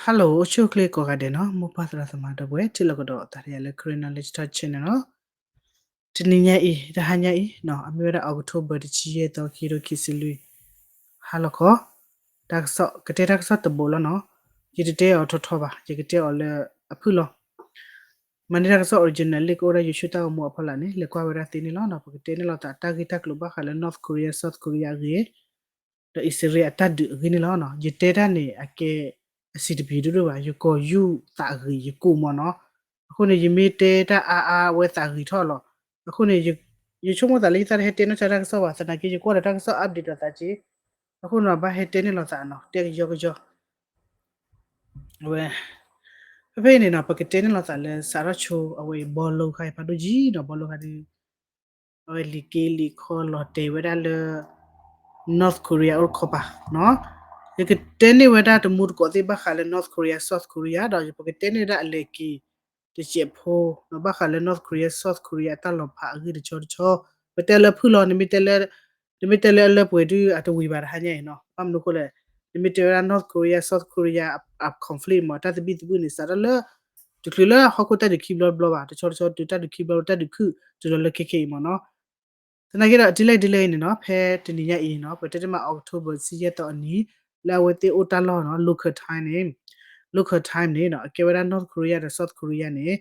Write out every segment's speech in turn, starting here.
Hello အိၣ်ဆူၣ်အိၣ်ချ့ကိးဂၤဒဲးနီၤ, မိၢ်ပၢ်သရၣ်သမါဒီပုၢ်ဝဲၢ် ထံၣ်လိာ်ကဒီးသးဒီးယၤလၢ Karen Knowledge Talk Channel နီၤ. တနံၤညါအံၤ တဟါညါအံၤနီၤ အမ့ၢ်ဝဲဒၣ် October တဆံယဲၢ်သီ ခံကထိခံဆံလွံၢ် ဟါလီၤခီ, တၢ်ကစီၣ် ကတဲတၢ်ကစီၣ်တဘိလီၤနီၤ. ယတတဲအီၤထီထီဘၣ်, ယကတဲအီၤလၢအဖုၣ်လီၤ. မၤန့ၢ်တၢ်ကစီၣ် original link ကအိၣ်ဒၣ် YouTube တၢ်ဂီၤမူအဖီလာ်န့ၣ် လဲၤကွၢ်ဝဲဒၣ်သ့န့ၣ်လီၤနီၤ. ပကတဲန့ၣ်လိာ်သးတၢ်ဂ့ၢ်တၢ်ကျိၤဘၣ်ဃးလၢ North Korea South Korea အဂ့ၢ် ဒီးအံၣ်စရ့လးအတၢ်ဒုးအဂ့ၢ်န့ၣ်လီၤ. ယတဲတၢ်န့ၣ် အကဲ အစံးတပျံၤဒိၣ်ဒိၣ်ဘၣ်, ယကိးယူၢ်သးဂ့ၤယကိးမၢ်နီၤ. အဃိန့ၣ် ယမ့ၢ်တဲတၢ်အါအါဝဲသးဂ့ၤထီၣ်လီၤ. အဃိန့ၣ် ယဆိကမိၣ်သးလၢယသးတဟဲတဲနီၢ်ဆါတၢ်ကစီၣ်ဘၣ်, သနာ်က့ယကွၢ်ဒီးတၢ်ကစီၣ် update ဒီးသးက့, အဃိန့ၣ် ဘၣ်ဟဲတဲန့ၣ်လိာ်သးနီၤ, တဲကယီကယီ အဝဲ ဖဲဖဲအံၤန့ၣ်နီၤ ပကတဲန့ၣ်လိာ်သးလၢ စးထီၣ်ဆိ အဝဲအံၤ ဘီလိခါအံၤဖးဒိၣ်ကံနီၤ, ဘီလိခါဒုး အဝဲလံာ်က့လံာ်ခီလီၤတဲာ်ဝဲဒၣ်လၢ North Korea အိၣ်တခီပၤနီၤ. ယကတဲန့ၢ်ဝဲဒၣ်တမူတကိးသ့ၣ် ဘၣ်ဃးလၢ North Korea South Korea ဒီးပကတဲန့ၢ်ဝဲဒၣ်အလဲၤက့ၤတစဲးဖိနီၤ, ဘၣ်ဃးလၢ North Korea South Korea အတၢ်လီၤဖးအဂ့ၢ်တဆီတဆီ, ပတဲလၢဖုၣ်လီၤ, နမ့ၢ်တဲလၢ နမ့ၢ်တဲလၢအလၢပှဲၤဒုး အတဝံၤဘၣ်တဟါညါအံၤနီၤ. ဘၣ်မနုၤအဃိလဲၣ်, နမ့ၢ်တဲဝဲဒၣ် North Korea South Korea အ conflict မၢ် တၢ်သဘံၣ်သဘုၣ်န့ၣ် စးထီၣ်လၢ တချုးလၢဟီၣ်ခိၣ်တၢ်ဒုးခံဘျီတဘျီဘၣ်, တဆီတဆီတုၤတၢ်ဒုးခံဘျီ တၢ်ဒုးခုၣ်တုၤလီၤလၢခဲခဲအံၤမၢ်နီၤ. သနာ်က့ဒီး ဒ်လဲၣ်ဒ်လဲၣ်အံၤန့ၣ်နီၤ, ဖဲတနံၤညါအံၤနီၤ ပတဲတမး October တဆံယဲၢ်သီအနံၤ လၢအဝဲသ့ၣ်အိၣ်တၢ်လီၢ်နီၤ local time န့ၣ်, local time န့ၣ်နီၤ အကဲဝဲဒၣ် North Korea ဒီး South Korea န့ၣ်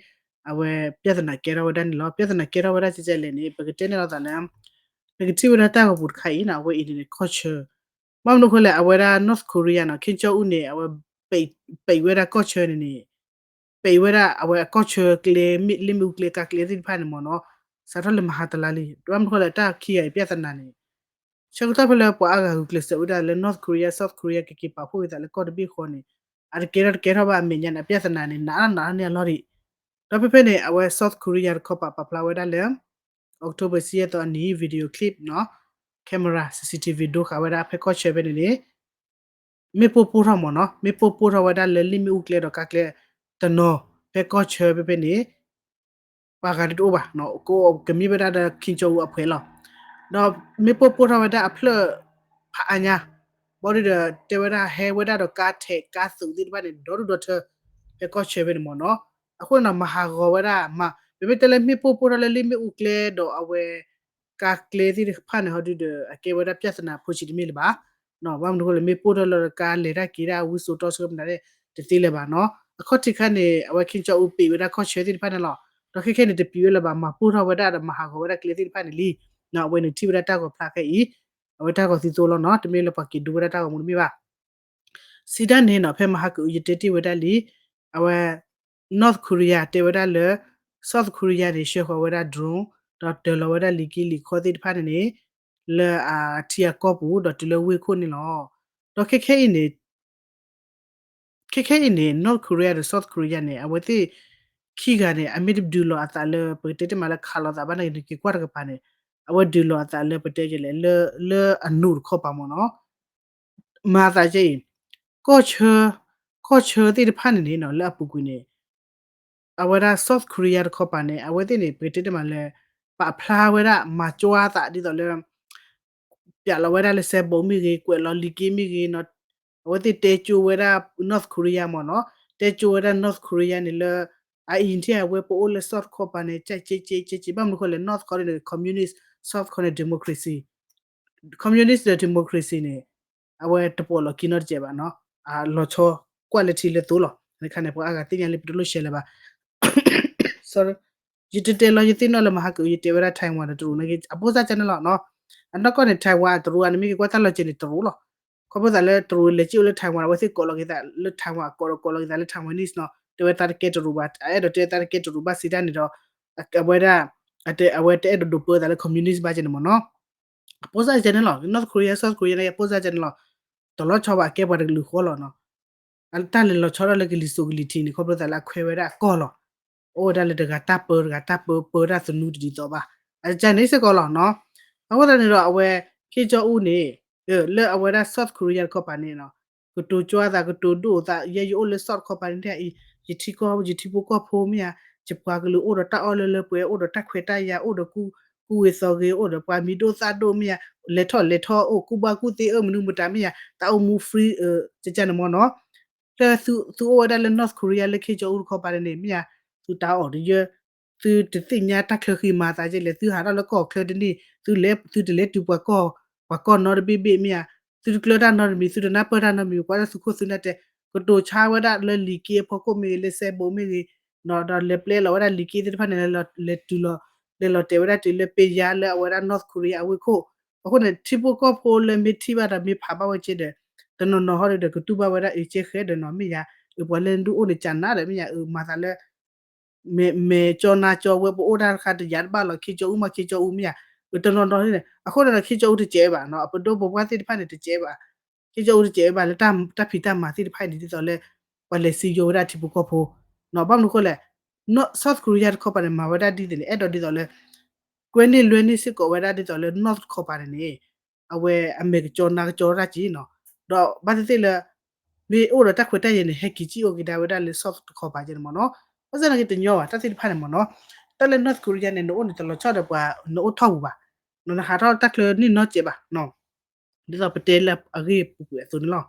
အဝဲ ပြဿနာ ကဲထီၣ်ဝဲဒၣ်န့ၣ်လီၤ. ပြဿနာ ကဲထီၣ်ဝဲဒၣ်ကဲကဲလဲၣ်န့ၣ် ပကတဲန့ၣ်လိာ်သးလၢ ပကထံၣ်ဝဲဒၣ်တၢ်ဂီၤပူၤတခါအံၤနီၤ အဝဲအံၤန့ၣ်န့ၣ် ကီၢ်ဆၢ ဘၣ်မနုၤအဃိလဲၣ်, အဝဲဒၣ် North Korea နီၤ Kim Jong Un န့ၣ် အဝဲ ပိတ်ဝဲဒၣ်ကီၢ်ဆၢန့ၣ်န့ၣ် ပိတ်ဝဲဒၣ်အဝဲအကီၢ်ဆၢကျဲ လ့ၣ်မ့ၣ်အူကျဲကါကျဲသ့ၣ်တဖၣ်န့ၣ်မၢ်နီၤ, စးထီၣ်လၢမဟါတလါလံ. ဘၣ်မနုၤအဃိလဲၣ် တၢ်ခံဂၤအံၤ ပြဿနာ န့ၣ် ဆၢကတီၢ်ဖဲလၢပှၤအါဂၤဂုာ်ကျဲးစၢးဝဲဒၣ်လၢ North Korea South Korea ကက့ၤပာ်ဖှိၣ်က့ၤသးလၢကီၢ်တဘ့ၣ်ဃီန့ၣ် အတကဲထီၣ်တကဲထီၣ်ဘၣ်အမဲာ်ညါန့ၣ် အပြဿနာန့ၣ် နးထီၣ်နးထီၣ်န့ၣ်အလီၢ်ဒံး. ဒီးဖဲဖဲန့ၣ် အဝဲ South Korea တခီပာ်ပာ်ဖျါဝဲဒၣ်လၢ October တဆံယဲၢ်သီအနံၤ video clip နီၤ camera CCTV ဒိဃာ်ဝဲဒၣ်ဖဲကီၢ်ဆၢဖဲန့ၣ်န့ၣ် မ့ၣ်ပိၢ်ပိၢ်ထီၣ်မၢ်နီၤ, မ့ၣ်ပိၢ်ပိၢ်ထီၣ်ဝဲဒၣ်လၢလ့ၣ်မ့ၣ်အူကျဲဒီးကါကျဲတနီၤ ဖဲကီၢ်ဆၢဖဲဖဲန့ၣ် ပှၤဂၤဒုးတအိၣ်ဘၣ်, ကမ့ၢ်ဝဲဒၣ်ဒီး Kim Jong Un အဖှဲးလီၤ. ဒီးမ့ၣ်ပိၢ်ပိၢ်ထီၣ်ဝဲဒၣ်အဖျၢၣ်ဖးအါညါ, ဘၣ်ဒီးတဲဝဲဒၣ်ဟဲဝဲဒၣ်ဒီးကါထဲး ကါသုးသ့ၣ်တဖၣ်န့ၣ် ဒီဒူၣ်ဒီထၢ ဖဲကီၢ်ဆၢဖဲန့ၣ်မၢ်နီၤ. အဃိန့ၣ်ဒီး မၤဟးဂီၤဝဲဒၣ်မး, ပမ့ၢ်တဲလၢမ့ၣ်ပိၢ်ပိၢ်ထီၣ်လၢလ့ၣ်မ့ၣ်အူကျဲဒီးအဝဲ ကါကျဲသ့ၣ်တဖၣ်န့ၣ် ဟီဒုဒီး အကဲဝဲဒၣ်ပြဿနာဖိဆံးတမ့ၢ်လၢၤဘၣ်. ဘၣ်မနုၤအဃိလဲၣ် မ့ၣ်ပိၢ်ထီၣ်လၢကါလဲၤတၢ်က့ၤတၢ်ဝံစိာ်တီဆှၢမနုၤလဲၣ် တသ့လၢၤဘၣ်နီၤ. အခီၣ်ထံးခါန့ၣ် အဝဲ Kim Jong Un ပိတ်ဝဲဒၣ်ကီၢ်ဆၢသ့ၣ်တဖၣ်န့ၣ်လီၤ. ဒီးခဲခဲန့ၣ် တပိတ်ဝဲလၢၤဘၣ်, မၤပိၢ်ထီၣ်ဝဲဒၣ်ဒီးမၤဟးဂီၤဝဲဒၣ်ကျဲသ့ၣ်တဖၣ်န့ၣ်လံ. အဝဲန့ၣ်ထံၣ်ဝဲဒၣ်တၢ်ဂီၤဖျါခဲအံၤ အဝဲတၢ်ဂီၤသံသိလီၤနီၤ, တမ့ၢ်လၢပှၤက့ၤဒိဝဲဒၣ်တၢ်ဂီၤမူတမ့ၢ်ဘၣ်. စံးတၢ်န့ၣ်နီၤ ဖဲမဟါကအုးယတဲတ့ၢ်ဝဲဒၣ်လံ, အဝဲ North Korea တဲဝဲဒၣ်လၢ South Korea န့ၣ် ဆှၢဃီၤဝဲဒၣ် drone ဒီးတၢၤလီၤဝဲဒၣ်လံာ်က့လံာ်ခီသ့ၣ်တဖၣ်န့ၣ်န့ၣ် လၢအထံအကီၢ်ပူၤ ဒီးတုၤလၢဝ့ၢ်ခိၣ်န့ၣ်လီၤ. ဒီးခဲခဲအံၤန့ၣ် ခဲခဲအံၤန့ၣ် North Korea ဒီး South Korea န့ၣ် အဝဲသ့ၣ်ခံဂၤန့ၣ် အမ့ၢ်တဒုးလီၤအသးလၢ ပကတဲတ့ၢ်မးလၢခးလိာ်သးဘၣ်န့ၣ် နက့ၤကွၢ်တကပၤန့ၣ် အဝဲဒုးလီၤအသးလၢပတဲလဲၣ် လၢအနူးတခီပၤမၢ်နီၤ. မၤသးကဲအံၤ ကီၢ်ဆၢ ကီၢ်ဆၢသ့ၣ်တဖၣ်န့ၣ်န့ၣ်နီၤ လၢအပူၤကွံာ်န့ၣ် အဝဲဒၣ် South Korea တခီပၤန့ၣ် အဝဲသ့ၣ်န့ၣ် ပကတဲတ့ၢ်မးလၢ ပာ်ဖျါဝဲဒၣ် မၤကွၢ်သးဒ်သိးလၢ ပျးလီၤဝဲဒၣ်လၢ စဲးဘိး မ့ၢ်ဂ့ၤ ကွဲးလီၤလံာ်က့မ့ၢ်ဂ့ၤနီၤ, အဝဲသ့ၣ်တဲကၠိဝဲဒၣ် North Korea မၢ်နီၤ, တဲကၠိဝဲဒၣ် North Korea န့ၣ်လၢ အအံၤထံၣ်အဝဲပအိၣ်လၢ South တခီပၤန့ၣ် ကဲကဲကဲကဲ ဘၣ်မနုၤအဃိလဲၣ် North ခီန့ၣ် communist, South ခီန့ၣ် democracy, communist ဒီး democracy န့ၣ် အဝဲတပိာ်လီၤခံနီတစဲးဘၣ်နီၤ, လီၤဆီ ကွၢ်လၢထံလၢသိလီၤ. န့ၣ်ခါန့ၣ် ပှၤအါဂၤသ့ၣ်ညါလံ ပတလိၣ်ရှဲလၢၤဘၣ် ယတတဲလီၤ ယသ့ၣ်နီၣ်လၢမဟါကအုး ယတဲဝဲဒၣ် Taiwan ဒီးတရူးန့ၣ် အပိၢ်စၢ်ကဲန့ၣ်လီၤနီၤ. အနီၢ်ကီၢ်န့ၣ် Taiwan တရူးဧါ နမ့ၢ်က့ၤကွၢ်တၢ်လီၤစဲၤန့ၣ် တရူးလီၤ. ခီဖျိသးလၢတရူးလဲၤက့ၤအိၣ်လၢ Taiwan အဝဲသ့ၣ်ကိးလီၤက့ၤသးလၢ Taiwan အကိးဒီးကိးလီၤက့ၤသးလၢ Taiwanese နီၤ. တဲဝဲသးတကဲတရူးဘၣ် အဲၣ်ဒိးတဲသးတကဲတရူးဘၣ်စံးတၢ်န့ၣ်ဒီး အဝဲဒၣ် အဝဲတအဲၣ်ဒိးဒိးပၢသးလၢ communist ဘၣ်ကဲန့ၣ်မၢ်နီၤ. အပိၢ်စၢ်ကဲန့ၣ်လီၤ. North Korea South Korea န့ၣ် အပိၢ်စၢ်ကဲန့ၣ်လီၤ. တလီၤဆီဘၣ် အကဲပှၤတကလုာ်ဃီလီၤနီၤ. တၢ်လဲၤလီၤဆီဒၣ်လၢကလံၤစိးကလံၤထံးန့ၣ် ခီဖျိသးလၢအခွဲးဝဲဒၣ်အကီၢ်လီၤ. အိၣ်ဝဲဒၣ်လၢတဂၤတၢ်ပၢ တဂၤတၢ်ပၢ ပၢတၢ်သနူတဒ်သိးဘၣ်. အကဲန့ၣ်စ့ၢ်ကီးလီၤနီၤ. အဃိသတးန့ၣ်ဒီးအဝဲ Kim Jong Un န့ၣ် လၢအဝဲဒၣ် South Korea တခီပၤန့ၣ်နီၤ ကတိၤကွၢ်သး ကတိၤဒိၣ်သး ယဲယအိၣ်လၢ South တခီပၤန့ၣ် ယထံကီၢ် ယထံဖိကီၢ်ဖိမ့ၢ်ဧါ, ယပှၤကလုာ်အိၣ်ဒီးတၢ်အီၣ်လၢလၢပှဲၤပှဲၤ အိၣ်ဒီးတၢ်ခွဲးတၢ်ယာ် အိၣ်ဒီးကူ ကူဝ့ၤသီဂ့ၤ အိၣ်ဒီးပှၤမံၤဒိၣ်သၣ်ဒိၣ်မ့ၢ်ဧါ, လဲၤထီၣ်လဲၤထီၣ်အိၣ် ကူၣ်ဘၣ်ကူၣ်သ့ အၢ မနုၤမတၤမ့ၢ်ဧါ, တၢ်အိၣ်မူ free ကကန့ၣ်မၢ်နီၤ. လၢသုအိၣ်ဝဲဒၣ်လၢ North Korea လၢ Kim Jong Un တခီပၤန့ၣ်န့ၣ် မ့ၢ်ဧါ, သုတၢ်အီၣ်တယၢ သုတသ့ၣ်ညါတၢ်ချၢဃံမၤသးကဲလဲၣ်, သုဟးထီၣ်လၢကီၢ်ချၢတန့ၢ်, သုလဲၤ သုတလဲၤတုၤပှၤကီၢ်, ပှၤကီၢ်နီတဘ့ၣ်ဘ့ၣ်မ့ၢ်ဧါ, သုတကျၢတၢ်နီတမံၤ, သုတနၢ်ပၢၢ်တၢ်နီတမံၤ, ကွၢ်လၢသုခိၣ်သုနၢ်တဲ, ကတိၤဆါဝဲဒၣ်လၢလံာ်က့အဖီခိၣ်မ့ၢ်ဂ့ၤ, လၢစဲဘူးမ့ၢ်ဂ့ၤ, ဒီးလဲၤပျဲလီၤဝဲဒၣ်လံာ်က့သ့ၣ်တဖၣ်န့ၣ် လဲၤတုၤလီၤ, လဲၤလီၤတဲာ်ဝဲဒၣ်တုၤလၢပယါလၢအဝဲဒၣ် North Korea အဝ့ၢ်ခိၣ်, အဃိန့ၣ် ထံဖိကီၢ်ဖိလၢမ့ၢ်ထံၣ်ဘၣ်ဒီးမ့ၢ်ဖးဘၣ်ဝဲကဲဒီး တနီၤနီၤဟီဒီး ကတူၢ်ဘၣ်ဝဲဒၣ်အကဲဃဲဒီးနီၤ မ့ၢ်ယၤ, အပှၤလၢဒုးအိၣ်န့ၣ် ကနးဒီးမ့ၢ်ယၤ, အမၤသးလၢ မဲာ်ကၠီနါကၠီဝဲပအိၣ်တၢ်တခါတယၤတဘၣ်လီၤ Kim Jong Un မး Kim Jong Un မ့ၢ်ယၤ, တနီၤနီၤန့ၣ် အဃိန့ၣ်ဒီး Kim Jong Un တစဲးဘၣ်နီၤ, အပဒိၣ်ပပှၢ်သ့ၣ်တဖၣ်န့ၣ် တစဲးဘၣ်, Kim Jong Un တစဲးဘၣ်လၢတၢ်ဖံးတၢ်မၤသ့ၣ်တဖၣ်န့ၣ် ဒ်သိးလၢ ပှၤလဲၤစံယိၤဝဲဒၣ်ထံဖိကီၢ်ဖိ, ဘၣ်မနုၤအဃိလဲၣ်, South Korea တခီပၤန့ၣ် မၤဝဲဒၣ်ဒ်သိးန့ၣ် အဲၣ်ဒိးဒ်သိးလၢ ကွဲန့ၢ်လွဲန့ၢ်စ့ၢ်ကီးဝဲဒၣ်ဒ်သိးလၢ North တခီပၤန့ၣ်န့ၣ် အဝဲအမဲာ်ကကၠီနါကကၠီတၢ်က့နီၤ, ဒီးဘၣ်သ့ၣ်သ့ၣ်လၢ မ့ၢ်အိၣ်ဒီးတၢ်ခွဲးတၢ်ယာ်န့ၣ် ဟဲက့ၤကံၣ်အိၣ်က့ၤဒၣ်ဝဲဒၣ်လၢ South တခီပၤကဲန့ၣ်မ့ၢ်နီၤ, ဘၣ်ဆၣ်သနာ်က့တညီဘၣ် တၢ်သ့ၣ်တဖၣ်န့ၣ်မ့ၢ်နီၤ, တၢ်လၢ North Korea န့ၣ် နအိၣ်န့ၣ်တလီၤဆီဒီးပှၤ နအိၣ်ထီၣ်ပူၤဘၣ်, နဟးထီၣ်တၢ်ချၢန့ၣ်နီတစဲးဘၣ်, ဒ်သိးပတဲလၢအဂ့ၢ်ပူၤကွံာ်အသိးန့ၣ်လီၤ.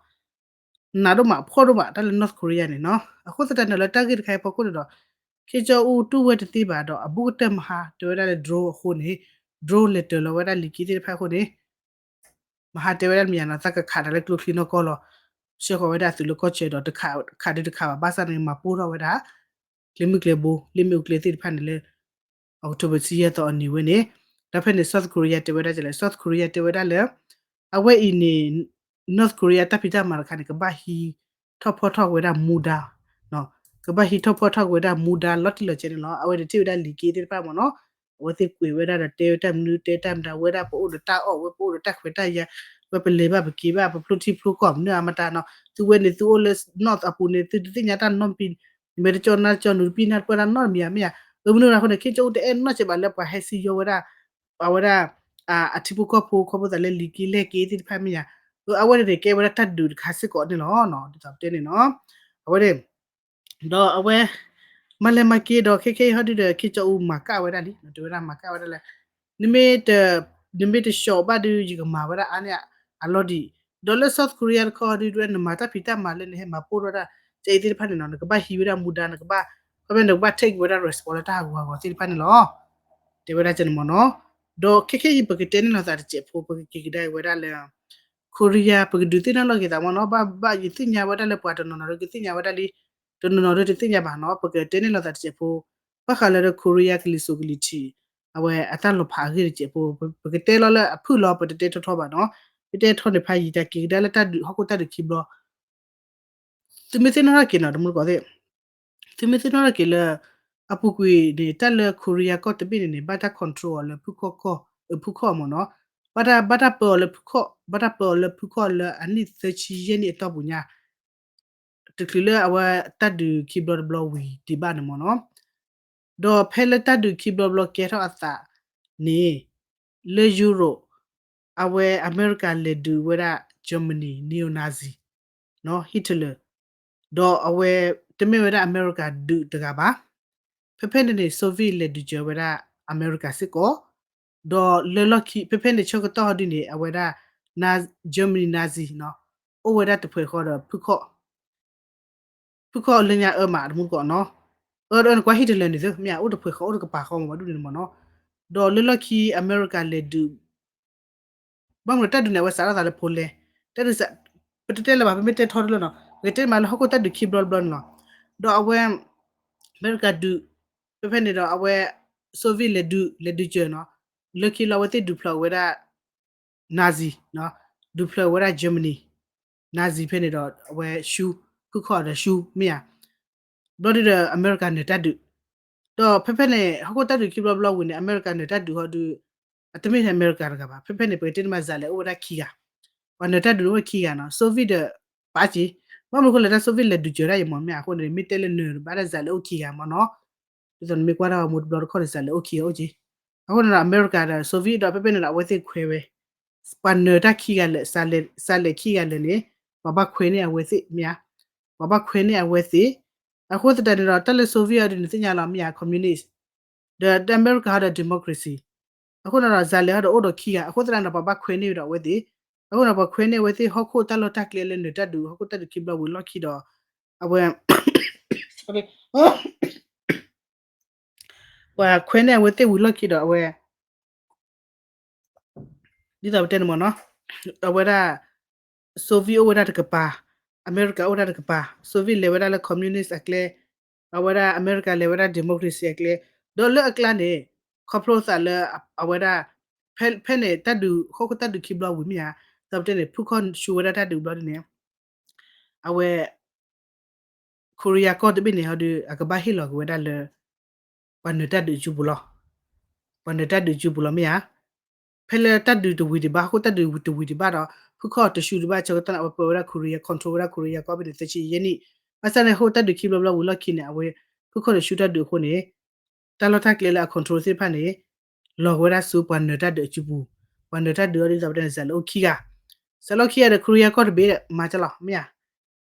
နးဒိၣ်မးဖှီၣ်ဒိၣ်မး တၢ်လၢ North Korea န့ၣ်နီၤ, အဃိသတးန့ၣ်လၢတၢ်ဂ့ၢ်တခါအံၤဖီခိၣ်န့ၣ်ဒီး Kim Jong Un တူၢ်ဝဲတသ့ဘၣ်ဒီး အဘူးကတၢၢ်မဟါတဲဝဲဒၣ်လၢ drone အဃိန့ၣ်, drone လဲၤတၢၤလီၤဝဲဒၣ်လံာ်က့သ့ၣ်တဖၣ်အဃိန့ၣ် မဟါတဲဝဲဒၣ်မ့ၢ်ယၤနီၤ သးကခးတၢ်လၢကျိချံနီၢ်ကီၢ်လီၤ, ဆှၢဃီၤဝဲဒၣ်အသုးလၢကီၢ်ဆၢဒီး တခးဒုးတခးဘၣ် ဘၣ်ဆၣ်န့ၣ် မၤပိၢ်ထီၣ်ဝဲဒၣ် ကျဲမုၢ်ကျဲဘိ လ့ၣ်မ့ၣ်အူကျဲသ့ၣ်တဖၣ်န့ၣ်လၢ October ဆံယဲၢ်သီအနံၤဝဲန့ၣ်, ဒီးဖဲန့ၣ် South Korea တဲဝဲဒၣ်လဲၣ်, South Korea တဲဝဲဒၣ်လၢ အဝဲအံၤန့ၣ် North Korea တၢ်ဖံးတၢ်မၤတခါန့ၣ် ကဘၣ်ဟံးထီၣ်ဖီၣ်ထီၣ်ဝဲဒၣ်မူဒါ, ကဘၣ်ဟံးထီၣ်ဖီၣ်ထီၣ်ဝဲဒၣ်မူဒါလီၤတံၢ်လီၤဆဲးန့ၣ်လီၤ. အဝဲန့ၣ်ထံၣ်ဝဲဒၣ်လံာ်က့သ့ၣ်တဖၣ်မ့ၢ်နီၤ, အဝဲသ့ၣ်ကွဲးဝဲဒၣ်ဒီးတဲဝဲတၢ်မနုၤတဲတၢ်မတၤ ဝဲဒၣ်ပအိၣ်ဒီးတၢ်အီၣ်ဝဲ ပအိၣ်ဒီးတၢ်ခွဲးတၢ်ယာ်, ဝဲပလဲၤဘၣ်ပက့ၤဘၣ် ပဖျိထံဖျိကီၢ်မနုၤအမတၤနီၤ, သုဝဲန့ၣ်သုအိၣ်လၢ North အပူၤန့ၣ် သုတသ့ၣ်ညါတၢ်နီတမံၤ, မဲာ်တကၠီနါတကၠီ နုာ်တပံၢ်နၢ်တပၢၢ်တၢ်နီတမံၤဧါ မ့ၢ်ဧါ, အမနုၤအဃိန့ၣ် Kim Jong Un တအဲၣ်နီၢ်စဲးဘၣ်လၢပှၤဟဲစံယိၤဝဲဒၣ် ပှၤဝဲဒၣ် အထံဖိကီၢ်ဖိ ခီဖျိသးလၢလံာ်က့လဲၢ်က့သ့ၣ်တဖၣ်မ့ၢ်ဧါ, အဝဲန့ၣ်န့ၣ် ကဲဝဲဒၣ်တၢ်ဒုးတခါစ့ၢ်ကီးန့ၣ်လီၤ. ဒ်သိးပတဲန့ၣ်နီၤ, အဝဲန့ၣ် ဒီးအဝဲ မၤလဲၤမၤက့ၤဒီး ခဲခဲအံၤဟီဒုဒီး Kim Jong Un မၤကၣ်ဝဲဒၣ်လံ, တဲဝဲဒၣ်မၤကၣ်ဝဲဒၣ်လၢ နမ့ၢ်တ နမ့ၢ်တဆှီဘၣ်ဒု ယကမၤဝဲဒၣ်အါန့ၢ်အလီၢ်ဒံး, ဒီးလၢ South Korea တခီဒု နမၤတၢ်ဖံးတၢ်မၤလၢနဟဲမၤပိၢ်ထီၣ်ဝဲဒၣ် ကဲအံၤသ့ၣ်တဖၣ်န့ၣ်နီၤ နကဘၣ်ဟံးဝဲဒၣ်မူဒါ နကဘၣ် ခီဖျိနကဘၣ် take ဝဲဒၣ် response လၢတၢ်ဟးဂူာ်ဟးဂီၤသ့ၣ်တဖၣ်န့ၣ်လီၤ. တဲဝဲဒၣ်ကဲန့ၣ်မ့ၢ်နီၤ, ဒီးခဲခဲအံၤ ပကတဲန့ၢ်လီၤသးတစဲးဖိ ပကက့ၤကဒါဝဲဒၣ်လၢ Korea ပကဒုးသ့ၣ်နီၣ်လီၤက့ၤသးမ့ၢ်နီၤ, ဘၣ်ဘၣ်ယသ့ၣ်ညါဝဲဒၣ်လၢပှၤတနီၤနီၤဒီးကသ့ၣ်ညါဝဲဒၣ်လံ, တနီၤနီၤဒီးတသ့ၣ်ညါဘၣ်နီၤ, ပကတဲန့ၢ်လီၤသးတစဲးဖိ, ဘၣ်ဃးလၢ Korea ကလံၤစိးကလံၤထံး အဝဲအတၢ်လီၤဖးအဂ့ၢ်တစဲးဖိ, ပကတဲလီၤလၢအဖုၣ်လီၤ ပတတဲထီထီဘၣ်နီၤ, ပတဲထီန့ၣ်ဖးယံာ်တၢ်က့ၤကဒါလၢတၢ်ဒုးဟီၣ်ခိၣ်တၢ်ဒုးခံဘျီ သုမ့ၢ်သ့ၣ်နီၣ်ထီၣ်က့ၤနီၤ တမူတကိးသ့ၣ်, သုမ့ၢ်သ့ၣ်နီၣ်ထီၣ်က့ၤလၢ အပူၤကွံာ်န့ၣ် တၢ်လၢ Korea ကီၢ်တဘ့ၣ်န့ၣ်န့ၣ် ဘၣ်တၢ် control အီၤလၢဖုၣ်ခီၣ်ကီၢ် ဖုၣ်ခီၣ်မ့ၢ်နီၤ, ဘၣ်တၢ် ဘၣ်တၢ်ပၢအီၤလၢဖုၣ်ခီၣ် ဘၣ်တၢ်ပၢအီၤလၢဖုၣ်ခီၣ်လၢအနံၣ်သၢဆံယဲၢ်နံၣ်အတီၢ်ပူၤညါ တချုးလၢအဝဲတၢ်ဒုးခံဘျီတဘျီဝံၤဒံးဘၣ်န့ၣ်မ့ၢ်နီၤ, ဒီးဖဲလၢတၢ်ဒုးခံဘျီတဘျီကဲထီၣ်အသးန့ၣ် လၢ Europe အဝဲအမဲရကၤလဲၤဒုးဝဲဒၣ် Germany neo-Nazi Hitler ဒီးအဝဲတမ့ၢ်ဝဲဒၣ်အမဲရကၤဒုးတဂၤဘၣ်, ဖဲဖဲန့ၣ်န့ၣ် Soviet လဲၤဒုးစၢၤဝဲဒၣ်အမဲရကၤစ့ၢ်ကီး, ဒီးလၢလီၢ်ခံ ဖဲဖဲန့ၣ်ဆၢကတီၢ်ဟီဒုန့ၣ် အဝဲဒၣ် Germany Nazi အိၣ်ဝဲဒၣ်တဖှဲးဃီဒီးဖုၣ်ခီၣ် ဖုၣ်ခီၣ်လၢညါအၢမးတမူတကိးနီၤ, အၢ နကွၢ် Hitler န့ၣ်သု မ့ၢ်အိၣ်တဖှဲးဃီအိၣ်တကပၤဃီမး ဘၣ်ဒူၣ်န့ၣ်မ့ၢ်နီၤ, ဒီးလၢလီၢ်ခံအမဲရကၤလဲၤဒုး ဘၣ်မနုၤတၢ်ဒုးန့ၣ် အဝဲစးထီၣ်သးလၢ Poland, တၢ်ဒုးစး ပတတဲလၢၤဘၣ် ပမ့ၢ်တဲထီတလၢနီၤ ပကတဲမးလၢဟီၣ်ခိၣ်တၢ်ဒုးခံဘျီတဘျီန့ၣ်လီၤ, ဒီးအဝဲ အမဲရကၤဒုး ဖဲဖဲန့ၣ်ဒီးအဝဲ Soviet လဲၤဒုး လဲၤဒုးစၢၤနီၤ, လၢခံလီၤအဝဲသ့ၣ်ဒုးဖျိးဝဲဒၣ် Nazi ဒုးဖျိးဝဲဒၣ် Germany Nazi ဖဲန့ၣ်ဒီး အဝဲရှုံး ဖုၣ်ခီၣ်ဒီးရှုံး မ့ၢ်ဧါ ဘျီဒုဒီး အမဲရကၤနၢၤတၢ်ဒုး, ဒီးဖဲဖဲန့ၣ် ဟီၣ်ခိၣ်တၢ်ဒုးခံဘျီဘျီဝံၤန့ၣ် အမဲရကၤနၢၤတၢ်ဒုးဟီဒု အတမ့ၢ်ထဲအမဲရကၤတဂၤဘၣ်, ဖဲဖဲန့ၣ် ပကတဲန့ၣ်မး စးလဲၤအိၣ်ဝဲဒၣ်ခံဂၤ, ပှၤနၢၤတၢ်ဒုးန့ၣ်အိၣ်ခံဂၤနီၤ, Soviet ဒီး ပာ်က့ၤ, ဘၣ်မနုၤအဃိလဲၣ် တၢ် Soviet လဲၤဒုးစၢၤဒၣ်အံၤမ့ၢ် မ့ၢ်အဃိန့ၣ် မ့ၢ်တဲလၢနၢၤဘၣ်ဒၣ်စးလဲၤအိၣ်ခံဂၤမ့ၢ်နီၤ, ဒ်သိးနမ့ၢ်ကွၢ်တၢ်ဂီၤမူတဘျီတခီၣ်န့ၣ် စးလဲၤအိၣ်ခံဂၤအိၣ်က့ၤ, အဃိန့ၣ်ဒီး အမဲရကၤဒီး Soviet ဒီး ဖဲဖဲန့ၣ်ဒီး အဝဲသ့ၣ်ခွဲးဝဲ ပှၤနၢၤတၢ်ခံဂၤလဲၣ် စးလဲၤခံဂၤလဲၣ်န့ၣ် ပှၤဘၣ်ခွဲးန့ၢ်အဝဲသ့ၣ် မ့ၢ်ဧါ, ပှၤဘၣ်ခွဲးန့ၢ်အဝဲသ့ၣ်, အဃိသတးန့ၣ်ဒီး တၢ်လၢ Soviet အီၤဒုန့ၣ် သ့ၣ်ညါလီၤ မ့ၢ်ဧါ communist, ဒီးအမဲရကၤဟီဒီး democracy, အဃိန့ၣ်ဒီး စးလဲၤဟီဒီးအိၣ်ဒီးခံဂၤ အဃိသတးန့ၣ်ဒီး ပှၤဘၣ်ခွဲးန့ၢ်ဝဲဒီးအဝဲသ့ၣ်, အဃိန့ၣ် ပှၤခွဲးန့ၢ်အဝဲသ့ၣ် ဟီၣ်ခိၣ်တၢ်လီၢ်တၢ်ကျဲလၢနၢၤတၢ်ဒုး ဟီၣ်ခိၣ်တၢ်ဒုးခံဘျီဝံၤလီၢ်ခံဒီး အဝဲ ပှၤခွဲးန့ၢ်အဝဲသ့ၣ်ဝံၤလီၢ်ခံဒီး အဝဲ ဒ်သိးပတဲန့ၣ်မ့ၢ်နီၤ, အဝဲဒၣ် Soviet အိၣ်ဝဲဒၣ်တကပၤ, အမဲရကၤအိၣ်ဝဲဒၣ်တကပၤ, Soviet လဲၤဝဲဒၣ်လၢ communist အကျဲ, အဝဲဒၣ်အမဲရကၤလဲၤဝဲဒၣ် democracy အကျဲ, ဒီးလၢအကျါန့ၣ် ခီဖျိသးလၢ အဝဲဒၣ် ဖဲန့ၣ်တၢ်ဒုး ဟီၣ်ခိၣ်တၢ်ဒုးခံဘျီဝံၤမ့ၢ်ဧါ, ဒ်သိးပတဲန့ၣ် ဖုခီၣ်ဆူဝဲဒၣ်တၢ်ဒုးဘျီဒ်န့ၣ် အဝဲ Korea ကီၢ်တဘ့ၣ်န့ၣ်ဟီဒီး အကဘၣ်ဟ့ၣ်လီၤက့ၤဝဲဒၣ်လၢ ပှၤနၢၤတၢ်ဒုးအစုပူၤလီၤ. ပှၤနၢၤတၢ်ဒုးအစုပူၤလီၤမ့ၢ်ဧါ. ဖဲလၢတၢ်ဒုးတဝံၤဒံးဘၣ် ဟီၣ်ခိၣ်တၢ်ဒုးတဝံၤဒံးဘၣ်ဒီး ဖုခီၣ်တဆူဒံးဘၣ် ဆၢကတီၢ်န့ၣ် အဝဲပၢဝဲဒၣ် Korea, control ဝဲဒၣ် Korea ကီၢ်ဘ့ၣ်န့ၣ် သၢဆံယဲၢ်နံၣ်, ဘၣ်ဆၣ်န့ၣ် ဟီၣ်ခိၣ်တၢ်ဒုးခံဘျီဘျီဝံၤလီၢ်ခံန့ၣ် အဝဲ ဖုခီၣ်တဆူတၢ်ဒုးအဃိန့ၣ် တၢ်လီၢ်တၢ်ကျဲလၢအ control သ့ၣ်တဖၣ်န့ၣ် လီၤက့ၤဝဲဒၣ်ဆူပှၤနၢၤတၢ်ဒုးအစုပူၤ, ပှၤနၢၤတၢ်ဒုးအီၤဒ်သိးပတဲန့ၣ် စးလၢအိၣ်ခံဂၤ, စးလၢအိၣ်ခံဂၤဒီး Korea ကီၢ်တဘ့ၣ်မၤကလီၤမ့ၢ်ဧါ.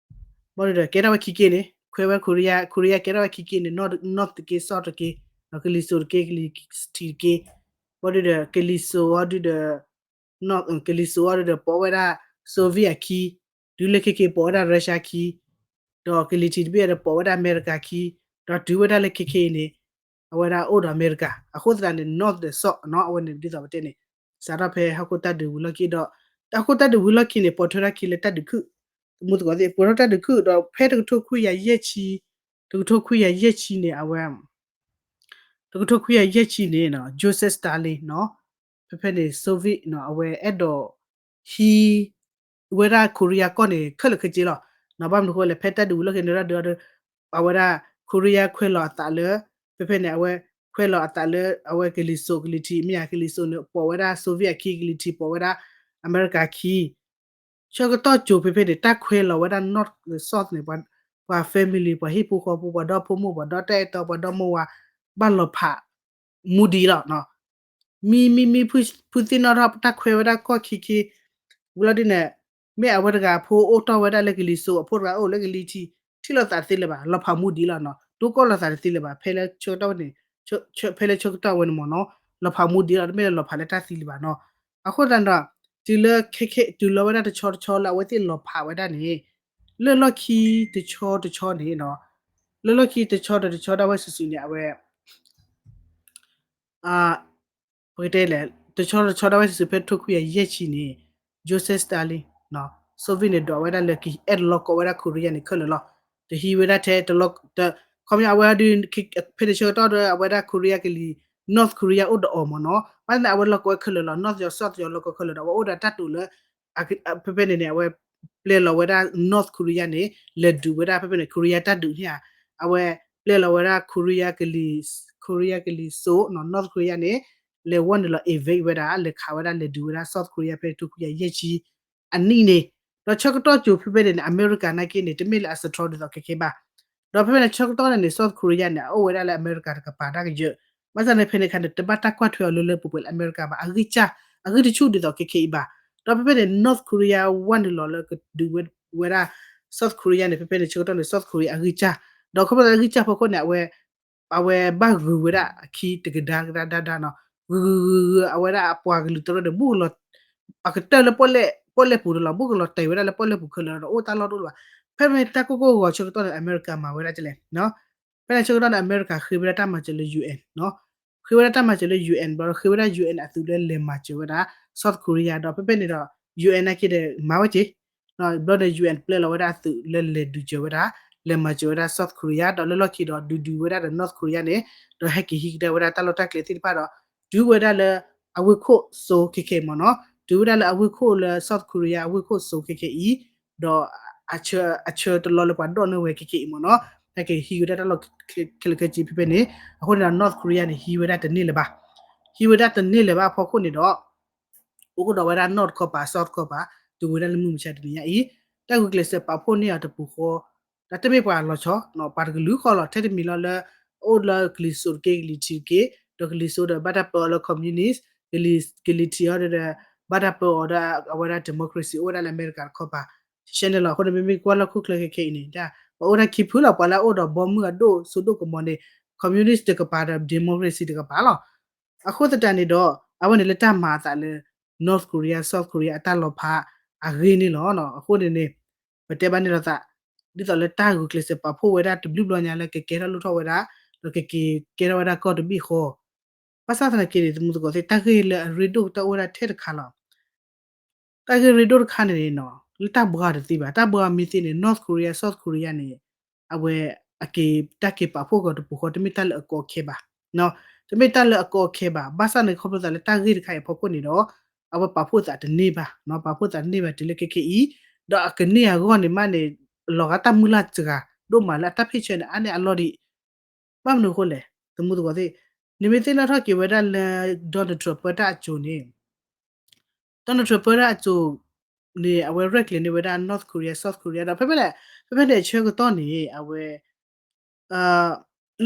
ဘၣ်ဒီးကဲထီၣ်ဝဲခံက့န့ၣ် ခွဲးဝဲ Korea, Korea ကဲထီၣ်ဝဲခံက့န့ၣ် North တက့ South တက့, ဒီးကလံၤစိးတက့ ကလံၤထံးတက့, ဘၣ်ဒီးကလံၤစိးအီၤဒုးဒီး ကလံၤစိးအီၤဒုးဒီးပိာ်ဝဲဒၣ် Soviet အခံ, တုၤလၢခဲက့ၤပိာ်ဝဲဒၣ် Russia ခံ, ဒီးကလံၤထံးတဘ့ၣ်ဒီးပိာ်ဝဲဒၣ်အမဲရကၤခံ, ဒီးတုၤဝဲဒၣ်လၢခဲက့ၤအံၤန့ၣ် အဝဲဒၣ်အိၣ်ဒီးအမဲရကၤ, အဃိသတးန့ၣ် North ဒီး South နီၤ အဝဲန့ၣ်ဒ်သိးပတဲန့ၣ် စးထီၣ်ဖဲဟီၣ်ခိၣ်တၢ်ဒုးဝံၤလီၢ်ခံဒီး ဟီၣ်ခိၣ်တၢ်ဒုးဝံၤလီၢ်ခံန့ၣ် ပိာ်ထွဲထီၣ်ခံလၢတၢ်ဒုးခုၣ်, မူသကိးသ့ၣ် ပိာ်ထွဲတၢ်ဒုးခုၣ်ဒီးဖဲတကထိခွံကယၤယဲၢ်ဆံ, တကထိခွံကယၤယဲၢ်ဆံန့ၣ် အဝဲ တကထိခွံကယၤယဲၢ်ဆံန့ၣ် Joseph Stalin နီၤ, ဖဲဖဲန့ၣ် Soviet နီၤ အဝဲအဲၣ်ဒိးဟံးဝဲဒၣ် Korea ကီၢ်န့ၣ် ခဲလၢာ်ခဲဆ့လီၤ. နီၤ ဘၣ်မနုၤအဃိလဲၣ် ဖဲတၢ်ဒုးဝံၤလီၢ်ခံန့ၣ် တၢ်ဒုးအီၤဒီး အဝဲဒၣ် Korea ခွဲးလီၤအသးလၢ ဖဲဖဲန့ၣ် အဝဲခွဲးလီၤအသးလၢ အဝဲကလံၤစိးကလံၤထံး မ့ၢ်ဧါ ကလံၤစိးန့ၣ် ပိာ်ဝဲဒၣ် Soviet အခံ ကလံၤထံးပိာ်ဝဲဒၣ် အမဲရကၤခံ ဆၢကတီၢ်ကိၤဖဲဖဲန့ၣ် တၢ်ခွဲးလီၤဝဲဒၣ် North South န့ၣ် ပှၤ family ပှၤဟံၣ်ဖိဃီဖိ ပှၤဒီဖိမိၢ် ပှၤဒီတၢ်အဲၣ်တီ ပှၤဒီမိၢ်ဝၤ ဘၣ်လီၤဖးမူဒံးလီၤ. မံမံမံ ဖုသ့ၣ်နီၣ်ထီၣ် တၢ်ခွဲးဝဲဒၣ်ကီၢ်ခံခံ ဝံၤလီၤဒ်န့ၣ် မ့ၢ်အဝဲတဂၤအဖိအိၣ်တီၢ်ဝဲဒၣ်လၢကလံၤစိး အဖိတဂၤအိၣ်လၢကလံၤထံး ထံၣ်လိာ်သးတသ့လၢၤဘၣ် လီၤဖးမူဒံးလီၤနီၤ. ဒိကီၢ်လိာ်သးတသ့လၢၤဘၣ် ဖဲလၢဆၢကတီၢ်န့ၣ် ဖဲလၢဆၢကတီၢ်ဝဲန့ၣ်မ့ၢ်နီၤ လီၤဖးမူဒံးလီၤ တမ့ၢ်လၢလီၤဖးလၢတၢ်သံလၢၤဘၣ်နီၤ. အဃိသတးဒီး တုၤလၢခဲခဲ တုၤလီၤဝဲဒၣ်တဆီတဆီလၢအဝဲသ့ၣ်လီၤဖးဝဲဒၣ်န့ၣ် လၢလီၢ်ခံတဆီတဆီန့ၣ်နီၤ လၢလီၢ်ခံတဆီဒီးတဆီဒၣ်ဝဲစုာ်စုာ်န့ၣ် အဝဲ ပကတဲလဲၣ် တဆီတဆီဒၣ်ဝဲစုာ်စုာ် ဖဲတကထိခွံကယၤယဲၢ်ဆံန့ၣ် Joseph Stalin နီၤ Soviet န့ၣ် ဒိးဝဲဒၣ်လၢကအဲၣ်တလီၢ်ကိးဝဲဒၣ် Korea န့ၣ်ခဲလၢာ်လီၤ. တဟံးဝဲဒၣ်ထဲတလီၢ် ခီပညီအဝဲဒုး ဖဲန့ၣ်ဆၢကတီၢ်ဒီး အဝဲဒၣ် Korea ကလံၤ North Korea အိၣ်ဒီးအီၤမ့ၢ်နီၤ ဘၣ်သနာ် အဝဲလီၢ်ကိးဝဲခဲလၢာ်လီၤ North ဒီး South ဒီးလီၢ်ကိးခဲလၢာ်ဒီး အဝဲအိၣ်ဒီးတၢ်တိာ်လၢ ဖဲဖဲန့ၣ်န့ၣ် အဝဲပျဲလီၤဝဲဒၣ် North Korea န့ၣ် လဲၤဒုးဝဲဒၣ် ဖဲဖဲန့ၣ် Korea တၢ်ဒုးန့ၣ်ဧါ အဝဲပျဲလီၤဝဲဒၣ် Korea ကလံၤ Korea ကလံၤစိးနီၤ North Korea န့ၣ် လဲၤဝီနုာ်လီၤ invade ဝဲဒၣ် လဲၤခးဝဲဒၣ် လဲၤဒုးဝဲဒၣ် South Korea ဖဲတကထိခွံကယၤယဲၢ်ဆံ အနံၣ်န့ၣ် ဒီးဆၢကတီၢ်ကိၤဖဲဖဲန့ၣ်န့ၣ် အမဲရကၤနာ်က့န့ၣ် တမ့ၢ်လၢအစထြီဒ်သိးခဲခဲဘၣ်. ဒီးဖဲဖဲန့ၣ် ဆၢကတီၢ်န့ၣ်န့ၣ် South Korea န့ၣ် အအိၣ်ဝဲဒၣ်လၢအမဲရကၤတကပၤတၢ်ကယၢၢ် ဘၣ်ဆၣ်န့ၣ် ဖဲန့ၣ်အခါန့ၣ် တဘၣ်တၢ်ကွၢ်ထွဲအီၤလၢလၢပှဲၤပှဲၤလၢအမဲရကၤဘၣ် အဂံၢ်စၢ် အဂံၢ်တဆူၣ်ဒ်သိးခဲခဲအံၤဘၣ်. ဒီးဖဲဖဲန့ၣ် North Korea ဝီနုာ်လီၤလၢကဒုးဝဲဒၣ် South Korea န့ၣ် ဖဲဖဲန့ၣ်ဆၢကတီၢ်န့ၣ် South Korea အဂံၢ်စၢ် ဒီးခီဖျိလၢအဂံၢ်စၢ်ဖီခိၣ်န့ၣ် အဝဲ အဝဲဘၣ်ဂုာ်ဝဲဒၣ်အခံတကဒါကဒါဒါဒါနီၤ ဂုာ်ဂုာ်ဂုာ်ဂုာ် အဝဲဒၣ်အပှၤကလုာ်တရၢန့ၣ် ဘူးကလီၤ အကတၢၢ်လၢပီၣ်လဲၣ်ပူၤတလီၤ ဘူးကလီၤတဲာ်ဝဲဒၣ်လၢပီၣ်လဲၣ်ပူၤခဲလၢာ်ဒီး အိၣ်တၢ်လီၢ်တအိၣ်လၢၤဘၣ်. ဖဲမ့ၢ်တၢ်ကိၢ်ကိၢ်ဂီၤဂီၤဆၢကတီၢ်န့ၣ် အမဲရကၤမၤဝဲဒၣ်ကလဲၣ် ဖဲန့ၣ်ဆၢကတီၢ်န့ၣ် အမဲရကၤဃ့ဝဲဒၣ်တၢ်မၤစၢၤလၢ UN နီၤ ဃ့ဝဲဒၣ်တၢ်မၤစၢၤလၢ UN ဘျီဒီး ဃ့ဝဲဒၣ် UN အသုးလၢလဲၤမၤစၢၤဝဲဒၣ် South Korea ဒီးဖဲဖဲန့ၣ်ဒီး UN နာ်က့ဒီး မၤဝဲက့ၤ ဘျီန့ၣ် UN ပျဲလီၤဝဲဒၣ်အသုးလၢလဲၤဒုးစၢၤဝဲဒၣ် လဲၤမၤစၢၤဝဲဒၣ် South Korea ဒီးလၢလီၢ်ခံဒီး ဒုးဒုးဝဲဒၣ်ဒီး North Korea န့ၣ် ဒီးဟဲက့ၤဟံးကဒါဝဲဒၣ်တၢ်လီၢ်တၢ်ကျဲသ့ၣ်တဖၣ်ဒီး တုၤဝဲဒၣ်လၢအဝ့ၢ်ခိၣ်စိခဲခဲအံၤမ့ၢ်နီၤ တုၤဝဲဒၣ်လၢအဝ့ၢ်ခိၣ်လၢ South Korea အဝ့ၢ်ခိၣ်စိခဲခဲအံၤ ဒီး အဆၢတလီၢ်လၢပှၤဒိၣ်န့ၢ်ဝဲခဲခဲအံၤမ့ၢ်နီၤ ဟဲက့ၤဟံးဝဲဒၣ်တၢ်လီၢ်ခဲလၢာ်ခဲဆ့ဖဲဖဲန့ၣ် အဃိန့ၣ်ဒီး North Korea န့ၣ် ဟံးဝဲဒၣ်တန့ၢ်လၢၤဘၣ် ဟံးဝဲဒၣ်တန့ၢ်လၢၤဘၣ်အဖီခိၣ်န့ၣ်ဒီး အိၣ်ကဒီးဝဲဒၣ် North တခီပၤ South တခီပၤ တုၤဝဲဒၣ်လၢမုၢ်မဆါတနံၤညါအံၤ တၢ်ဂုာ်ကျဲးစၢးပာ်ဖှိၣ်န့ၢ်အီၤတပူၤဃီ ဒီးတမ့ၢ်ပှၤလီၤဆီ ပှၤတကလုာ်ဃီလီၤ ထဲတမံၤလီၤလၢ အိၣ်လၢကလံၤစိးတက့ၢ် ကလံၤထံးတက့ၢ် ဒီးကလံၤစိးဒီးဘၣ်တၢ်ပၢအီၤလၢ communist ကလံၤထံးအီၤဒီး ဘၣ်တၢ်ပၢအီၤဒီးအဝဲဒၣ် democracy အိၣ်ဝဲဒၣ်လၢအမဲရကၤတခီပၤ ရှဲရှဲန့ၣ်လီၤ. အဃိန့ၣ် မ့မ့ၢ်ကွၢ်လၢဟီၣ်ခိၣ်ချၢခဲခဲအံၤန့ၣ် ပှၤအိၣ်ဒၣ်ခံဖုလီၤ ပှၤလၢအအိၣ်ဒီးဘီမုၢ်အဒိၣ်စိဒိၣ်ကမီၤန့ၣ် communist တကပၤဒီး democracy တကပၤလီၤ. အဃိသတးန့ၣ်ဒီး အဝဲန့ၣ်လၢတၢ်မၤအသးလၢ North Korea South Korea အတၢ်လီၤဖးအဂ့ၢ်န့ၣ်လီၤ. အဃိန့ၣ်န့ၣ် ပတဲဘၣ်န့ၣ်လိာ်သး ဒ်သိးလၢတၢ်ဂုာ်ကျဲးစၢးပာ်ဖှိၣ်ဝဲဒၣ်တဘျုးဘျီညါလၢကကဲထီၣ်လိၣ်ထီၣ်ဝဲဒၣ်, ဒီးကက့ၤကဲထီၣ်ဝဲဒၣ်ကီၢ်တဘ့ၣ်ဃီ. ဘၣ်ဆၣ်သနာ်က့န့ၣ် သမူသကိးသ့ၣ် တၢ်ဂ့ၢ်လၢအရ့ဒိၣ်ကတၢၢ်အိၣ်ဝဲဒၣ်ထဲတခါလီၤ. တၢ်ဂ့ၢ်ရ့ဒိၣ်တခါန့ၣ်န့ၣ်နီၤ လၢတၢ်ဘှါတသ့ဘၣ်, တၢ်ဘှါမ့ၢ်သ့န့ၣ် North Korea South Korea န့ၣ် အဝဲအက့ၤတၢ်က့ၤပာ်ဖှိၣ်ကီၤတပူၤဃီ တမ့ၢ်တၢ်လၢအကီအခဲဘၣ်, တမ့ၢ်တၢ်လၢအကီအခဲဘၣ်. ဘၣ်ဆၣ်န့ၣ် ခီဖျိသးလၢတၢ်ဂ့ၢ်တခါအံၤအဖီခိၣ်န့ၣ်ဒီး အဝဲပာ်ဖှိၣ်သးတန့ၢ်ဘၣ်, ပာ်ဖှိၣ်သးတန့ၢ်ဘၣ်တုၤလၢခဲခဲအံၤ, ဒီးအကန့ၢ်အဂီၢ်န့ၣ်မးန့ၣ် လီၤဂာ်တၢ်မုၢ်လၢ်စှၤဒိၣ်မးလၢအတၢ်ဖ့ၣ်ဆၢန့ၣ် အါန့ၢ်အလီၢ်ဒံး. ဘၣ်မနုၤအဃိလဲၣ်, သမူသကိးသ့ၣ်, နမ့ၢ်သ့ၣ်နီၣ်ထီၣ်က့ၤဝဲဒၣ်လၢ Donald Trump ပၢတၢ်အစိၤန့ၣ် Donald Trump ပၢတၢ်အစိၤန့ၣ် အဝဲရဲၣ်ကျဲၤန့ၢ်ဝဲဒၣ် North Korea South Korea ဒီး ဖဲဖဲန့ၣ် ဖဲဖဲန့ၣ်အဆၢကတီၢ်န့ၣ် အဝဲ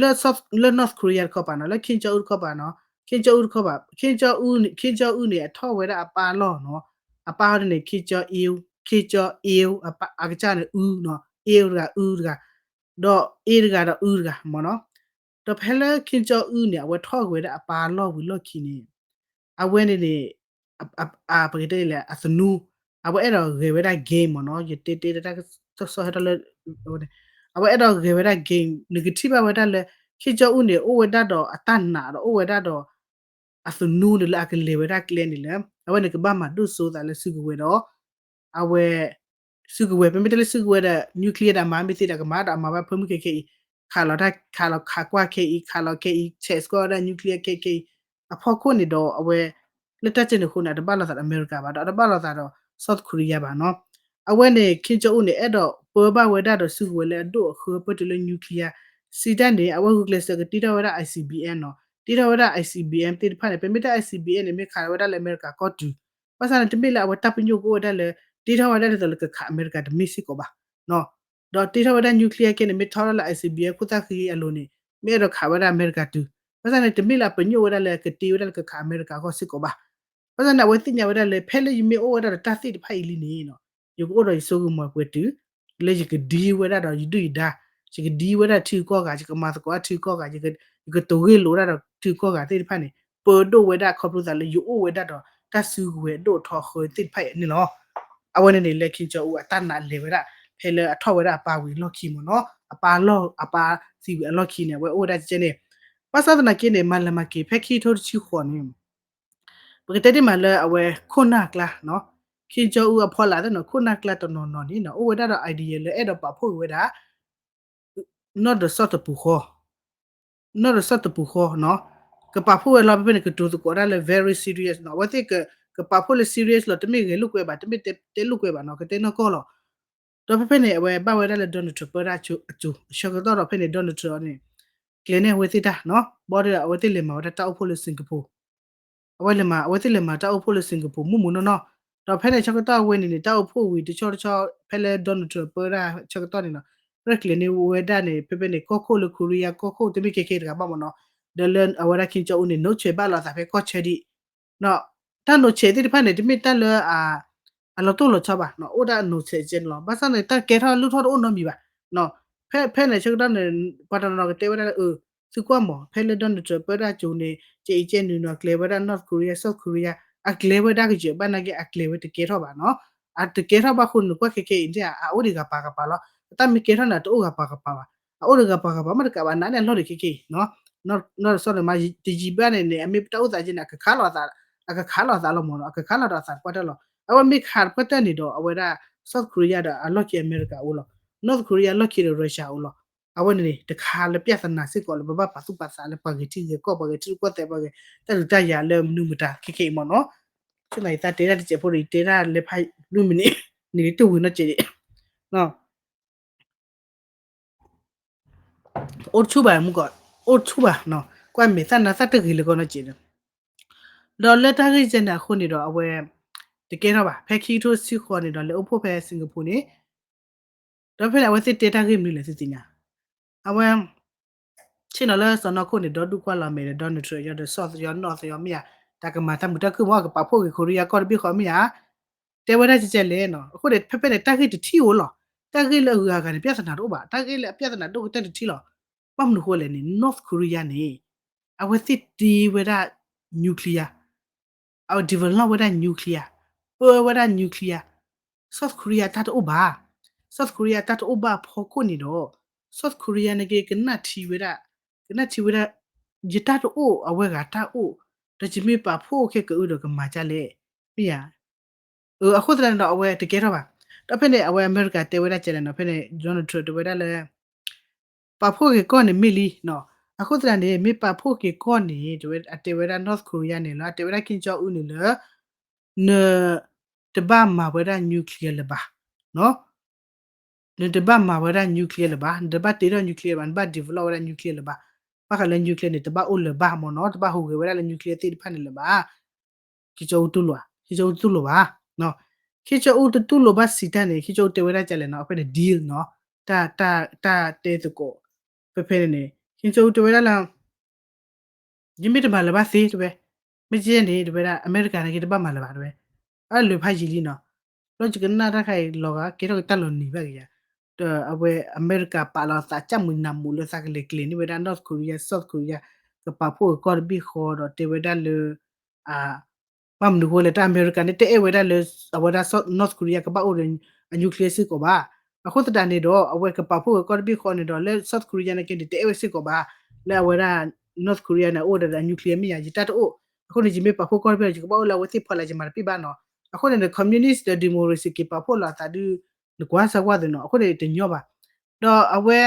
လၢ North Korea တခီပၤနီၤ, လၢ Kim Jong Un တခီပၤနီၤ, Kim Jong Un တခီပၤ, Kim Jong Un န့ၣ် အထီၣ်ဝဲဒၣ်အပၢ်အလီၢ်နီၤ, အပၢ်အီၤန့ၣ် Kim Jong Il, Kim Jong Il အကစၢ်န့ၣ် အုနီၤ, Il တဂၤ အုတဂၤ, ဒီး A တဂၤဒီး အုတဂၤမ့ၢ်နီၤ. ဒီးဖဲလၢ Kim Jong Un န့ၣ် အဝဲထီၣ်က့ၤဝဲဒၣ်အပၢ်အလီၢ်ဝံၤလီၢ်ခံန့ၣ် အဝဲန့ၣ်န့ၣ် ပကတဲလဲၣ် အသနူ, အဝဲအဲၣ်ဒိးဂဲၤဝဲဒၣ် game မ့ၢ်နီၤ, ယတဲတဲတၢ်ကစီၣ်ဟဲထီၣ်လၢ အဝဲအဲၣ်ဒိးဂဲၤဝဲဒၣ် game, နကထံၣ်ဘၣ်ဝဲဒၣ်လၢ Kim Jong Un န့ၣ် အိၣ်ဝဲဒၣ်ဒီးအတၢ်နာ်ဒီးအိၣ်ဝဲဒၣ်ဒီး အသနူန့ၣ်လၢအကလဲၤဝဲဒၣ်ကျဲန့ၣ်လၢ အဝဲန့ၣ်ကဘၣ်မၤဒိၣ်စိသးလၢစုကဝဲၤဒီး အဝဲ စုကဝဲၤ ပမ့ၢ်တဲလၢစုကဝဲၤဒီး nuclear ဒီးအမၤမ့ၢ်သ့ဒီးကမၤဒီးအမၤဘၣ်ဖၢမုၢ်ခဲခဲအံၤ, ခးလီၤတၢ် ခးလီၤခးကွၢ်ခဲအံၤ, ခးလီၤခဲအံၤ test ကွၢ်ဝဲဒၣ် nuclear ခဲခဲအံၤ, အဖီခိၣ်န့ၣ်ဒီးအဝဲ လၢတၢ်ကဲန့ၣ်အဃိန့ၣ် အတဘၣ်လိာ်သးဒီးအမဲရကၤဘၣ်ဒီး အတဘၣ်လိာ်သးဒီး South Korea ဘၣ်နီၤ. အဝဲန့ၣ် Kim Jong Un န့ၣ် အဲၣ်ဒိးပၢဘၣ်ဝဲဒၣ်ဒီးစုကဝဲၤလၢအဒိၣ်အဃၢပၢၢ်တုၤလၢ nuclear စံးတၢ်န့ၣ် အဝဲဂုာ်ကျဲးစၢးကတ့ထီၣ်ဝဲဒၣ် I C B M နီၤ, တ့ထီၣ်ဝဲဒၣ် I C B M သ့ၣ်တဖၣ်န့ၣ် ပမ့ၢ်တဲ I C B M န့ၣ် မ့ၢ်ခးဝဲဒၣ်လၢအမဲရကၤကီၢ်တုၤ, ဘၣ်ဆၣ်န့ၣ် တမ့ၢ်လၢအဝဲတၢ်ပညိၣ်ကအိၣ်ဝဲဒၣ်လၢ တ့ထီၣ်ဝဲဒၣ်ဒ်သိးလၢကခးအမဲရကၤတမ့ၢ်စ့ၢ်ကီးဘၣ် ဒီးတ့ထီၣ်ဝဲဒၣ် nuclear ခဲန့ၣ် မ့ၢ်ထီထီၣ်လၢ I C B M ခိၣ်သၣ်ဃံအလိၤန့ၣ် မ့ၢ်အဲၣ်ဒိးခးဝဲဒၣ်အမဲရကၤတုၤ, ဘၣ်ဆၣ်န့ၣ် တမ့ၢ်လၢအပညိၣ်ဝဲဒၣ်လၢကတ့ဝဲဒၣ်လၢကခးအမဲရကၤအဂီၢ်စ့ၢ်ကီးဘၣ်. ဘၣ်ဆၣ်န့ၣ် အဝဲသ့ၣ်ညါဝဲဒၣ်လၢ ဖဲလၢယမ့ၢ်အိၣ်ဝဲဒၣ်ဒီးတၢ်သ့ၣ်တဖၣ်အံၤလံန့ၣ် ယကအိၣ်ဒီးယစိကမီၤပှဲၤတုၤ လၢယကဒံဝဲဒၣ်ဒီးယဒုၣ်ယဒါ, ယကဒံဝဲဒၣ်ထံဂုၤကီၢ်ဂၤ, ယကမၤသကိးထံဂုၤကီၢ်ဂၤ, ယကတိၤဂ့ၢ်လိာ်ဝဲဒၣ်ဒီးထံဂုၤကီၢ်ဂၤသ့ၣ်တဖၣ်န့ၣ် ပၢဒိၣ်ဝဲဒၣ်ခီဖျိသးလၢယအိၣ်ဝဲဒၣ်ဒီးတၢ်စုကဝဲၤဒိၣ်ထီဃၢသ့ၣ်တဖၣ်အံၤန့ၣ်လီၤ. အဝဲန့ၣ်န့ၣ် လၢ Kim Jong Un အတၢ်နာ်လဲၤဝဲဒၣ် ဖဲလၢအထီၣ်ဝဲဒၣ်အပၢ်ဝံၤအလီၢ်ခံမ့ၢ်နီၤ, အပၢ်လီၢ် အပၢ်သံဝံၤအလီၢ်ခံန့ၣ် အဝဲအိၣ်ဝဲဒၣ်ကဲန့ၣ်, ဘၣ်ဆၣ်သနာ်က့န့ၣ် မၤလၢမၤက့ၤ ဖဲခံကထိတဆံဃိးန့ၣ် ပကတဲတ့ၢ်မးလၢအဝဲခိၣ်နၢ်ကျါနီၤ, Kim Jong Un အဖီလာ်သ့ၣ်နီၤ ခိၣ်နၢ်ကျါတနီၤနီၤန့ၣ်နီၤ အိၣ်ဝဲဒၣ်ဒီး idea လၢအဲၣ်ဒိးပာ်ဖှိၣ်က့ၤဝဲဒၣ် နီၢ်ဒီးစီၣ်တပူၤဃီ, နီၢ်ဒီးစီၣ်တပူၤဃီနီၤ, ကပာ်ဖှိၣ်ဝဲလီၤ ဖဲဖဲန့ၣ် ကတိၤသကိးဒၣ်လၢ very serious နီၤ, အဝဲသ့ၣ်ကပာ်ဖှိၣ်လၢ serious လီၤ, တမ့ၢ်ဂဲၤလိာ်ကွဲဘၣ်, တမ့ၢ်တဲလိာ်ကွဲဘၣ်နီၤ, ကတဲနီၢ်ကီၢ်လီၤ. ဒီးဖဲဖဲန့ၣ် အဝဲဘၣ်ဝဲဒၣ်လၢ Donald Trump ပၢတၢ်အစိၤ အဆၢကတီၢ်ဒီးဖဲန့ၣ် Donald Trump န့ၣ် ကျဲၤန့ၢ်အဝဲသ့ၣ်တၢ်နီၤ, ဘၣ်ဒီးအဝဲသ့ၣ်လဲၤမၤဝဲဒၣ်တၢ်အိၣ်ဖှိၣ်လၢ Singapore အဝဲလဲၤမၤ အဝဲသ့ၣ်လဲၤမၤတၢ်အိၣ်ဖှိၣ်လၢ Singapore မုၢ်မုၢ်နီၢ်နီၢ်, ဒီးဖဲန့ၣ်ဆၢကတီၢ်အဝဲန့ၣ်န့ၣ် တၢ်အိၣ်ဖှိၣ်ဝံၤတဆီတဆီ ဖဲလၢ Donald Trump ပၢဒၣ်ဆၢကတီၢ်န့ၣ်နီၤ, ရဲၣ်ကျဲၤန့ၢ်ဝဲဒၣ်န့ၣ် ဖဲဖဲန့ၣ် ကီၢ်ခိၣ်လၢ Korea ကီၢ်ခိၣ်တမ့ၢ်ခဲခဲတဂၤဘၣ်မ့ၢ်နီၤ, ဒီးလၢအဝဲဒၣ် Kim Jong Un န့ၣ် နုတ်ထွက် ဘၣ်လိာ်သးဖဲကီၢ်ဆၢဒံး ဒီးတၢ် နုတ်ထွက် သ့ၣ်တဖၣ်န့ၣ် တမ့ၢ်တၢ်လၢ အလီၤတိၢ်လီၤဆီဘၣ်နီၤ, အိၣ်ဒၣ် နုတ်ထွက် ကဲန့ၣ်လီၤ. ဘၣ်ဆၣ်န့ၣ် တၢ်ကဲထီၣ်လုၢ်ထီၣ်တအိၣ်နီတမံၤဘၣ်နီၤ, ဖဲ ဖဲန့ၣ်ဆၢကတီၢ်န့ၣ် ပှၤတနီၤနီၤကတဲဝဲဒၣ်လၢ အၢ သုကွၢ်မး ဖဲလၢ Donald Trump ပၢတၢ်အစိၤန့ၣ် ကဲအံၤကဲနုာ်နီၤ ကျဲၤဝဲဒၣ် North Korea South Korea အကျဲၤဝဲဒၣ်ကယဲၢ်ဘၣ်နာ်က့ အကျဲၤဝဲတကဲထီၣ်ဘၣ်နီၤ, အတကဲထီၣ်ဘၣ်အဃိန့ၣ် နကွၢ်ခဲခဲအံၤန့ၣ် အအိၣ်ဒံးဂၤပာ်ကပၤလီၤ, အတၢ်မ့ၢ်ကဲထီၣ်န့ၣ် တအိၣ်ဂၤပာ်ကပၤဘၣ်, အအိၣ်ဒံးဂၤပာ်ကပၤမ့ၢ်တကးဘၣ် နာ်န့ၢ်အလီၢ်ဒံးခဲခဲအံၤနီၤ, နီၢ်ဒီးစီၣ်န့ၣ် မ့ၢ်တယံာ်ဘၣ်န့ၣ်န့ၣ် အမ့ၢ်တၢ်အိၣ်သးကဲန့ၣ် အကခးလိာ်သး အကခးလိာ်သးလီၤမ့ၢ်နီၤ, အကခးလိာ်ဒီးအသးတပှၢ်တၢၢ်လီၤ. အဝဲမ့ၢ်ခးတပှၢ်တၢၢ်န့ၣ်ဒီး အဝဲဒၣ် South Korea ဒီးအလီၢ်ခံအမဲရကၤအိၣ်လီၤ, North Korea အလီၢ်ခံဒီး Russia အိၣ်လီၤ. အဝဲန့ၣ်န့ၣ် တခါလၢ ပြဿနာ စ့ၢ်ကီးလၢပဘၣ်ပာ်သူၣ်ပာ်သးလၢပှၤဂဲၤထံဂဲၤကီၢ် ပှၤဂဲၤထံရူၢ်ကီၢ်သဲး ပှၤဂဲၤတၢ်ဒုးတၢ်ယၤလၢမနုၤမတၤခဲခဲအံၤမ့ၢ်နီၤ, ဆိၣ်နၤယသးတဲဒၣ်တစဲးဖိဒီး ယတဲဒၣ်လဲၤဖးလွံၢ်မံးနံး န့ၣ်တဝံၤနီတစဲးဒံး အိၣ်တဆူၣ်ဘၣ်မုၢ်ကီး, အိၣ်တဆူၣ်ဘၣ်နီၤ, ကွၢ်မဲာ်သၣ်နါသၣ်တဂ့ၤလၢကီးနီတစဲးဒီး, ဒီးလၢတၢ်ဂ့ၢ်ကဲန့ၣ်အဃိန့ၣ်ဒီး အဝဲ တကဲထီၣ်ဘၣ် ဖဲခံကထိဆံဃိးန့ၣ်ဒီး လဲၤအိၣ်ဖှိၣ်ဖဲ Singapore န့ၣ်, ဒီးဖဲန့ၣ် အဝဲသ့ၣ်တဲတၢ်ဂ့ၢ်မနုၤလဲၣ်သုသ့ၣ်ညါ, အဝဲ ဆ့ၣ်နီၤလၢစီၢ်နီၤခိၣ်န့ၣ် ဒီဒူၣ်ကွၢ်လီၤမဲာ်ဒီး Donald Trump ယီၤဒီး စီၣ်သယီ နီၣ်သယီမ့ၢ်ဧါ, တၢ်ကမၤတၢ်မုာ်တၢ်ခုၣ်မ့ၢ် ကပာ်ဖှိၣ်ဂ့ၤ Korea ကီၢ်တဘ့ၣ်ဃီမ့ၢ်ဧါ, တဲဝဲဒၣ်ကဲကဲလဲၣ်နီၤ, အဃိန့ၣ် ဖဲဖဲန့ၣ် တၢ်ဂ့ၢ်တထံၣ်အိၣ်လီၤ, တၢ်ဂ့ၢ်လၢအဂၤဂၤန့ၣ် ပြဿနာတအိၣ်ဘၣ်, တၢ်ဂ့ၢ်လၢအပြဿနာဒိၣ်ကတၢၢ်တထံၣ်လီၤ, ဘၣ်မနုၤဃိလဲၣ်န့ၣ် North Korea န့ၣ် အဝဲသ့ၣ်တ့ဝဲဒၣ် nuclear အဝဲ develop ဝဲဒၣ် nuclear, ပၢဝဲဒၣ် nuclear, South Korea တၢ်တအိၣ်ဘၣ်, South Korea တၢ်တအိၣ်ဘၣ်အဖီခိၣ်န့ၣ်ဒီး South Korea န့ၣ်က့ၤ ကနၣ်ထံဝဲဒၣ်, ကနၣ်ထံဝဲဒၣ် ယတၢ်တအိၣ် အဝဲဂၤတၢ်အိၣ်, ဒီးယမ့ၢ်ပာ်ဖှိၣ်ခဲကအုဒီးကမၤဒ်လဲၣ်, မ့ၢ်ယၤ အဃိသတးန့ၣ်ဒီး အဝဲတကဲထီၣ်ဘၣ်. ဒီးဖဲန့ၣ် အဝဲအမဲရကၤတဲဝဲဒၣ်ကလဲၣ်နီၤ, ဖဲန့ၣ် Donald Trump တဲဝဲဒၣ်လၢ ပာ်ဖှိၣ်က့ၤကီၢ်န့ၣ်မ့ၢ်လံနီၤ, အဃိသတးန့ၣ် မ့ၢ်ပာ်ဖှိၣ်က့ၤကီၢ်န့ၣ် အတဲဝဲဒၣ် North Korea န့ၣ်လၢ အတဲဝဲဒၣ် Kim Jong Un န့ၣ်လၢ နတဘၣ်မၤဝဲဒၣ် nuclear လၢၤဘၣ်နီၤ, နတဘၣ်မၤဝဲဒၣ် nuclear လၢၤဘၣ်, နတဘၣ်တ့ထီၣ် nuclear ဘၣ်, နဘၣ် develop ဝဲဒၣ် nuclear လၢၤဘၣ်, ဘၣ်ဃးလၢ nuclear န့ၣ် တဘၣ်အိၣ်လၢၤဘၣ်မ့ၢ်နီၤ, တဘၣ်ဟူးဂဲၤဝဲဒၣ်လၢ nuclear သ့ၣ်တဖၣ်န့ၣ်လၢၤဘၣ် ခ့ကၠီအူတူၢ်လိာ်, ခ့ကၠီအူတူၢ်လိာ်ဘၣ်, ခ့ကၠီအူတတူၢ်လိာ်ဘၣ်စံးတၢ်န့ၣ် ခ့ကၠီအူတဲဝဲဒၣ်ကလဲၣ်နီၤ, အဖဲန့ၣ် deal နီၤ, တၢ်, တၢ်တဲသကိး, ဖဲဖဲန့ၣ်န့ၣ် ခ့ကၠီအူတဲဝဲဒၣ်လၢ ယမ့ၢ်တမၤလၢၤဘၣ်သ့တဲဝဲ, မ့ၢ်ကဲန့ၣ် တဲဝဲဒၣ် အမဲရကၤန့ၣ်က့ၤတဘၣ်မၤလၢၤဘၣ်တဲဝဲ, အလၢာ်ဖးယံာ်လံနီၤ, လီၤယကနၣ်တၢ်ခါအံၤလီၤဂာ် ကဲထီၣ်က့ၤတၢ်လီၤနံၤဘၣ်ကယၤ, ဒီးအဝဲအမဲရကၤပာ်လီၤအသး ကၠၣ်မုၢ်နၤမူးလၢသးကလဲၤကျဲၤန့ၢ်ဝဲဒၣ် North Korea South Korea ကပာ်ဖှိၣ်က့ၤကီၢ်တဘ့ၣ်ဃီဒီးတဲဝဲဒၣ်လၢ ဘၣ်မနုၤအဃိလဲၣ် တၢ်အမဲရကၤန့ၣ် တအဲၣ်ဝဲဒၣ်လၢ အဝဲဒၣ် North Korea ကဘၣ်အိၣ်ဒီး အ nuclear စ့ၢ်ကီးဘၣ်. အဃိသတးန့ၣ်ဒီး အဝဲကပာ်ဖှိၣ်ဝဲကီၢ်တဘ့ၣ်ဃီန့ၣ်ဒီး လၢ South Korea န့ၣ်က့န့ၣ် တအဲၣ်ဝဲစ့ၢ်ကီးဘၣ် လၢအဝဲဒၣ် North Korea န့ၣ် အိၣ်ဒီး nuclear မ့ၢ်ယၤ ယတၢ်တအိၣ်. အဃိန့ၣ် ယမ့ၢ်ပာ်ဖှိၣ်ကီၢ်တဘ့ၣ်ဒီး ယကဘၣ်အိၣ်လၢအဝဲသ့ၣ်ဖီလာ် ယမၤတပ့ၢ်ဘၣ်နီၤ. အဃိန့ၣ်ဒီး communist ဒီး democracy က့ၤပာ်ဖှိၣ်လီၤအသးဒုး နကွၢ်စၢ်ကွၢ်သ့နီၤ. အဃိန့ၣ် တညီဘၣ်. ဒီးအဝဲ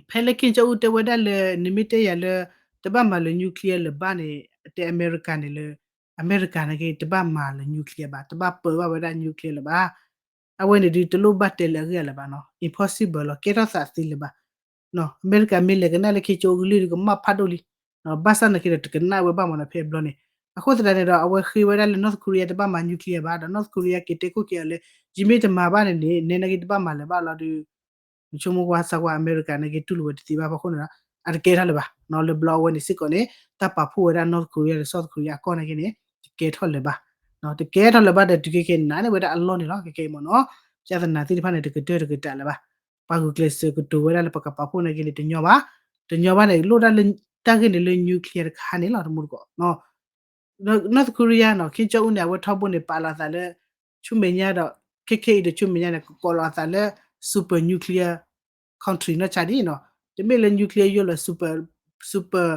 ဖဲလၢ Kim Jong Un တဲဝဲဒၣ်လၢ နမ့ၢ်တဲယၤလၢ တဘၣ်မၤလၢ nuclear လၢၤဘၣ်န့ၣ် တဲအမဲရကၤန့ၣ်လၢ အမဲရကၤန့ၣ်က့ တဘၣ်မၤလၢ nuclear ဘၣ်, တဘၣ်ပၢဘၣ်ဝဲဒၣ် nuclear လၢၤဘၣ်. အဝဲန့ၣ်ဒုး တလိၣ်ဘၣ်တဲလၢအဂ့ၢ်အလၢၤဘၣ်နီၤ, impossible လီၤ, ကဲထီၣ်သးသ့လၢၤဘၣ်. အမဲရကၤမ့ၢ်လဲၤကနၣ်လၢ Kim Jong Un ကလုၢ်ဒုး ကမၣ်ဖးဒိၣ်လံ. ဘၣ်ဆၣ်နာ်က့ဒီး တကနၣ်ဝဲဘၣ်မ့ၢ်နီၤ ဖဲအဘျီန့ၣ်. အဃိသတးန့ၣ်ဒီး အဝဲဃ့ဝဲဒၣ်လၢ North Korea တဘၣ်မၤ nuclear ဘၣ်ဒီး North Korea က့ၤတဲခိၣ်က့ၤအီၤလၢ ယမ့ၢ်တမၤဘၣ်န့ၣ်န့ၣ် နဲနာ်က့တဘၣ်မၤလၢၤဘၣ်လီၤဒီး နဆိကမိၣ်ကွၢ်စၢ်ကွၢ် အမဲရကၤနာ်က့တူၢ်လိာ်ဝဲတသ့ဘၣ် ဘၣ်ဃိန့ၣ်ဒီး အတကဲထီၣ်လၢၤဘၣ်. လၢဘျီအဝဲန့ၣ်စ့ၢ်ကီးန့ၣ် တၢ်ပာ်ဖှိၣ်ဝဲဒၣ် North Korea ဒီး South Korea အကီၢ်နာ်က့န့ၣ် တကဲထီၣ်လၢၤဘၣ်. တကဲထီၣ်လၢၤဘၣ်ဒီး တုၤခဲက့ၤန့ၣ် နာ်န့ၢ်ဝဲဒၣ်အလီၢ်န့ၣ်လီၤ. ခဲက့ၤမ့ၢ်နီၤ ပြဿနာသ့ၣ်တဖၣ်န့ၣ် တကတၢၢ်တကတၢၢ်လၢၤဘၣ်. ပှၤဂုာ်ကျဲးစၢးကတိၤဝဲဒၣ်လၢပကပာ်ဖှိၣ်နာ်က့န့ၣ် တညီဘၣ်. တညီဘၣ်န့ၣ် လိၣ်ဒၣ်လၢတၢ်ဂ့ၢ်န့ၣ်လၢ nuclear တခါန့ၣ်လီၤ တမူတကိး North Korea နီၤ Kim Jong Un န့ၣ် အဝဲထီဘိန့ၣ် ပာ်လီၤအသးလၢ ဆူမဲာ်ညါဒီး ခဲခဲအံၤဒီးဆူမဲာ်ညါန့ၣ် ကကိးလီၤအသးလၢ super nuclear country နီၢ်ဆါဒံးနီၤ. တမ့ၢ်လၢ nuclear ယိလီၤ super, super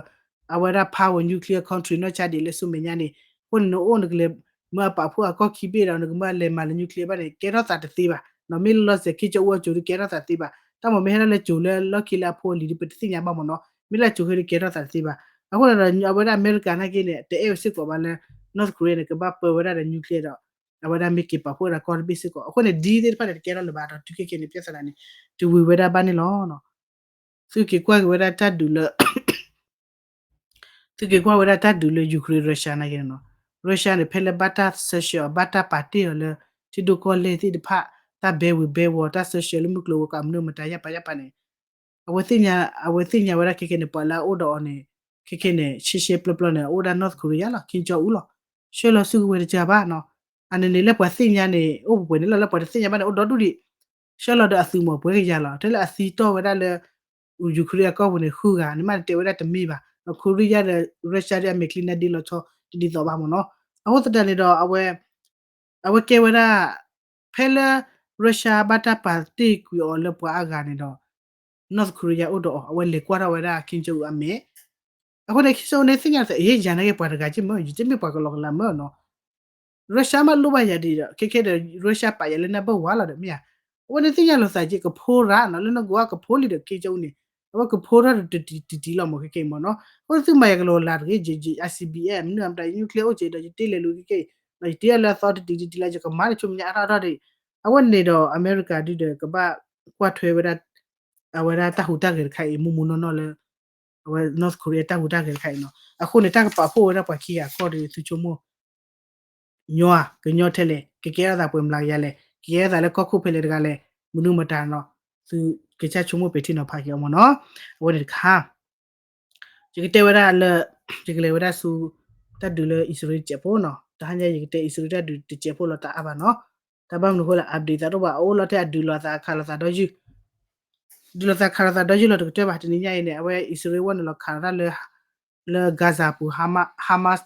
အဝဲဒၣ် power nuclear country နီၢ်ဆါဒံးလၢဆူမဲာ်ညါန့ၣ်. အဃိန့ၣ် နအိၣ်နကလဲၤမၢအပာ်ဖှိၣ်အကီၢ်ခံဘ့ၣ်ဒီး နကမၢလဲၤမၤလၢ nuclear ဘၣ်န့ၣ် ကဲထီၣ်သးတသ့ဘၣ်. မ့ၢ်လီၤစဲၤ Kim Jong Un အစိၤဒုးကဲထီၣ်သးသ့ဘၣ်. တၢ်မ့ၢ်မ့ၢ်ဟဲထီၣ်လၢစိၤလၢလီၢ်ခံလၢအဖိအလံၤဒုး ပတသ့ၣ်ညါဘၣ်မ့ၢ်နီၤ. မ့ၢ်လၢအစိၤဃ့ဒုးကဲထီၣ်သးတသ့ဘၣ်. အဃိန့ၣ်ဒီး အဝဲဒၣ်အမဲရကၤနာ်က့န့ၣ် တအဲၣ်ဝဲစ့ၢ်ကီးဘၣ်လၢ North Korea န့ၣ် ကဘၣ်ပၢဝဲဒၣ်ဒီး nuclear ဒီး အဝဲဒၣ်မ့ၢ်က့ၤပာ်ဖှိၣ်ဝဲဒၣ်ကီၢ်တဘ့ၣ်စ့ၢ်ကီး. အဃိန့ၣ် deal သ့ၣ်တဖၣ်န့ၣ် တကဲထီၣ်လၢၤဘၣ်ဒီး တုၤခဲက့ၤန့ၣ် ပြဿနာန့ၣ် တဝံၤဝဲဒၣ်ဘၣ်န့ၣ်လီၤ. သုက့ၤကွၢ်က့ၤဝဲဒၣ်တၢ်ဒုးလၢ သုက့ၤကွၢ်ဝဲဒၣ်တၢ်ဒုးလၢ Ukraine Russia နာ်က့န့ၣ်နီၤ. Russia န့ၣ် ဖဲလၢဘၣ်တၢ် sanction အီၤ ဘၣ်တၢ်ပာ်တ့ၢ်အီၤလၢ ထံဒိၣ်ကီၢ်လဲၢ်သ့ၣ်တဖၣ် တၢ်ဘဲဝံၤဘဲဝီၤ တၢ် sanction လၢမုၢ်ကျိၤဝဲၤကွာ်မနုၤမတၤယၢ်ပာ်ယၢ်ပာ်န့ၣ် အဝဲသ့ၣ်ညါ, အဝဲသ့ၣ်ညါဝဲဒၣ်ခဲခဲန့ၣ် ပှၤလၢအအိၣ်ဒီးအီၤန့ၣ် ခဲခဲန့ၣ် ရှဲရှဲပျီပျီန့ၣ် အိၣ်ဒၣ် North Korea လီၤ Kim Jong Un လီၤ. ဆှၢလီၤစုကဝဲၤတကၢဘၣ်နီၤ. အန့ၣ်န့ၣ် လၢပှၤသ့ၣ်ညါန့ၣ် အိၣ်ပှဲၤပှဲၤန့ၣ်လီၤ. လၢပှၤတသ့ၣ်ညါဘၣ်န့ၣ် အိၣ်ဒီဒူၣ်ဒံး. ဆှၢလီၤဒီးအသုးမီၤပှဲၤကယၤလီၤ. ထဲလၢအသံတီၢ်ဝဲဒၣ်လၢ Ukraine အကီၢ်ပူၤန့ၣ် ဃုဂၤန့ၣ်မး တဲဝဲဒၣ်တမ့ၢ်ဘၣ်. Korea ဒီး Russia ဒီးအမဲာ်ချံန့ၣ် ဒ်လီၤဆီတဒ်သိးဘၣ်မ့ၢ်နီၤ. အဃိသတးန့ၣ်ဒီး အဝဲ အဝဲကဲဝဲဒၣ် ဖဲလၢ Russia ဘၣ်တၢ်ပာ်တ့ၢ်ကွံာ်အီၤလၢပှၤအါဂၤန့ၣ်ဒီး North Korea အိၣ်ဒီးအီၤ အဝဲလဲၤကွၢ်ထီၣ်ဝဲဒၣ် Kim Jong Un အမဲာ်. အဃိန့ၣ် Kim Jong Un န့ၣ်သ့ၣ်ညါသး ယဲယၤနာ်က့ပှၤတဂၤက့မ့ၢ် ယတမ့ၢ်ပှၤကလီကလီမ့ၢ်နီၤ. Russia မ့ၢ်လိၣ်ဘၣ်ယၤဒ်ဒီး ခဲခဲဒီး Russia ပာ်ယၤလၢ number one လီၤဒီးမ့ၢ်ဧါ. အဝဲန့ၣ်သ့ၣ်ညါလိာ်သးက့ ကဖိရၣ်နီၤ လၢနဂီၢ်ကဖိလံဒီး Kim Jong Un န့ၣ် အဝဲကဖိထီၣ်တံၤတံၤလီၤမ့ၢ်ခဲခဲအံၤမ့ၢ်နီၤ. အဃိန့ၣ်သုမၤယၤကလီကလီတဂ့ၤ ယ ယ I C B M မနုၤအမတၤ ယ nuclear အိၣ်က့ဒီး ယတ့လဲၤလူၤခဲခဲအံၤ ယတ့အီၤလၢအသီတံၤတံၤတံၤလီၤ ယကမၤလၢဆိမဲာ်ညါအါထီၣ်အါထီၣ်ဒီး အဝဲန့ၣ်ဒီး အမဲရကၤဒုဒီး ကဘၣ်ကွၢ်ထွဲဝဲဒၣ် အဝဲဒၣ်တၢ်ဟူးတၢ်ဂဲၤတခါအံၤ မူမူနီၢ်နီၢ်လၢ အဝဲ North Korea တၢ်ဟူးတၢ်ဂဲၤတခါအံၤနီၤ. အဃိန့ၣ် တၢ်ကပာ်ဖှိၣ်ဝဲဒၣ်ပှၤခံဂၤအကီၢ်ဒီး သုဆိကမိၣ် ညီဧါ, ကညီထဲလဲၣ်, ကကဲထီၣ်သးပှဲၤမျးကယၤလဲၣ်, ကကဲထီၣ်သးလၢကီၢ်ခိၣ်ဖဲလဲၣ်တဂၤလဲၣ်, မနုၤမတၤနီၤ, သုကစၢ်ဆိကမိၣ်ပဲာ်ထံနီၤဖးက့ၤအီၤမ့ၢ်နီၤ. အဝဲန့ၣ်တခါ ယကတဲဝဲဒၣ်လၢ ယကလဲၤဝဲဒၣ်ဆူ တၢ်ဒုးလၢအံၣ်စရ့လးတစဲးဖိနီၤ. တဟါညါယကတဲအံၣ်စရ့လးတၢ်ဒုးတစဲးဖိလီၤတၢ်အါဘၣ်နီၤ. တၢ်ဘၣ်မနုၤအဃိလဲၣ် update သးတအိၣ်ဘၣ် အအိၣ်လီၤထဲအဒုးလီၤသးခးလီၤသးဒီယုၢ် ဒုးလီၤသးခးလီၤသးဒီယုၢ်လီၤတကတၢၢ်ဘၣ် တနံၤညါအံၤန့ၣ် အဝဲအံၣ်စရ့လးဝဲန့ၣ်လီၤခးလီၤတၢ်လၢ လၢ Gaza ပူၤ Hamas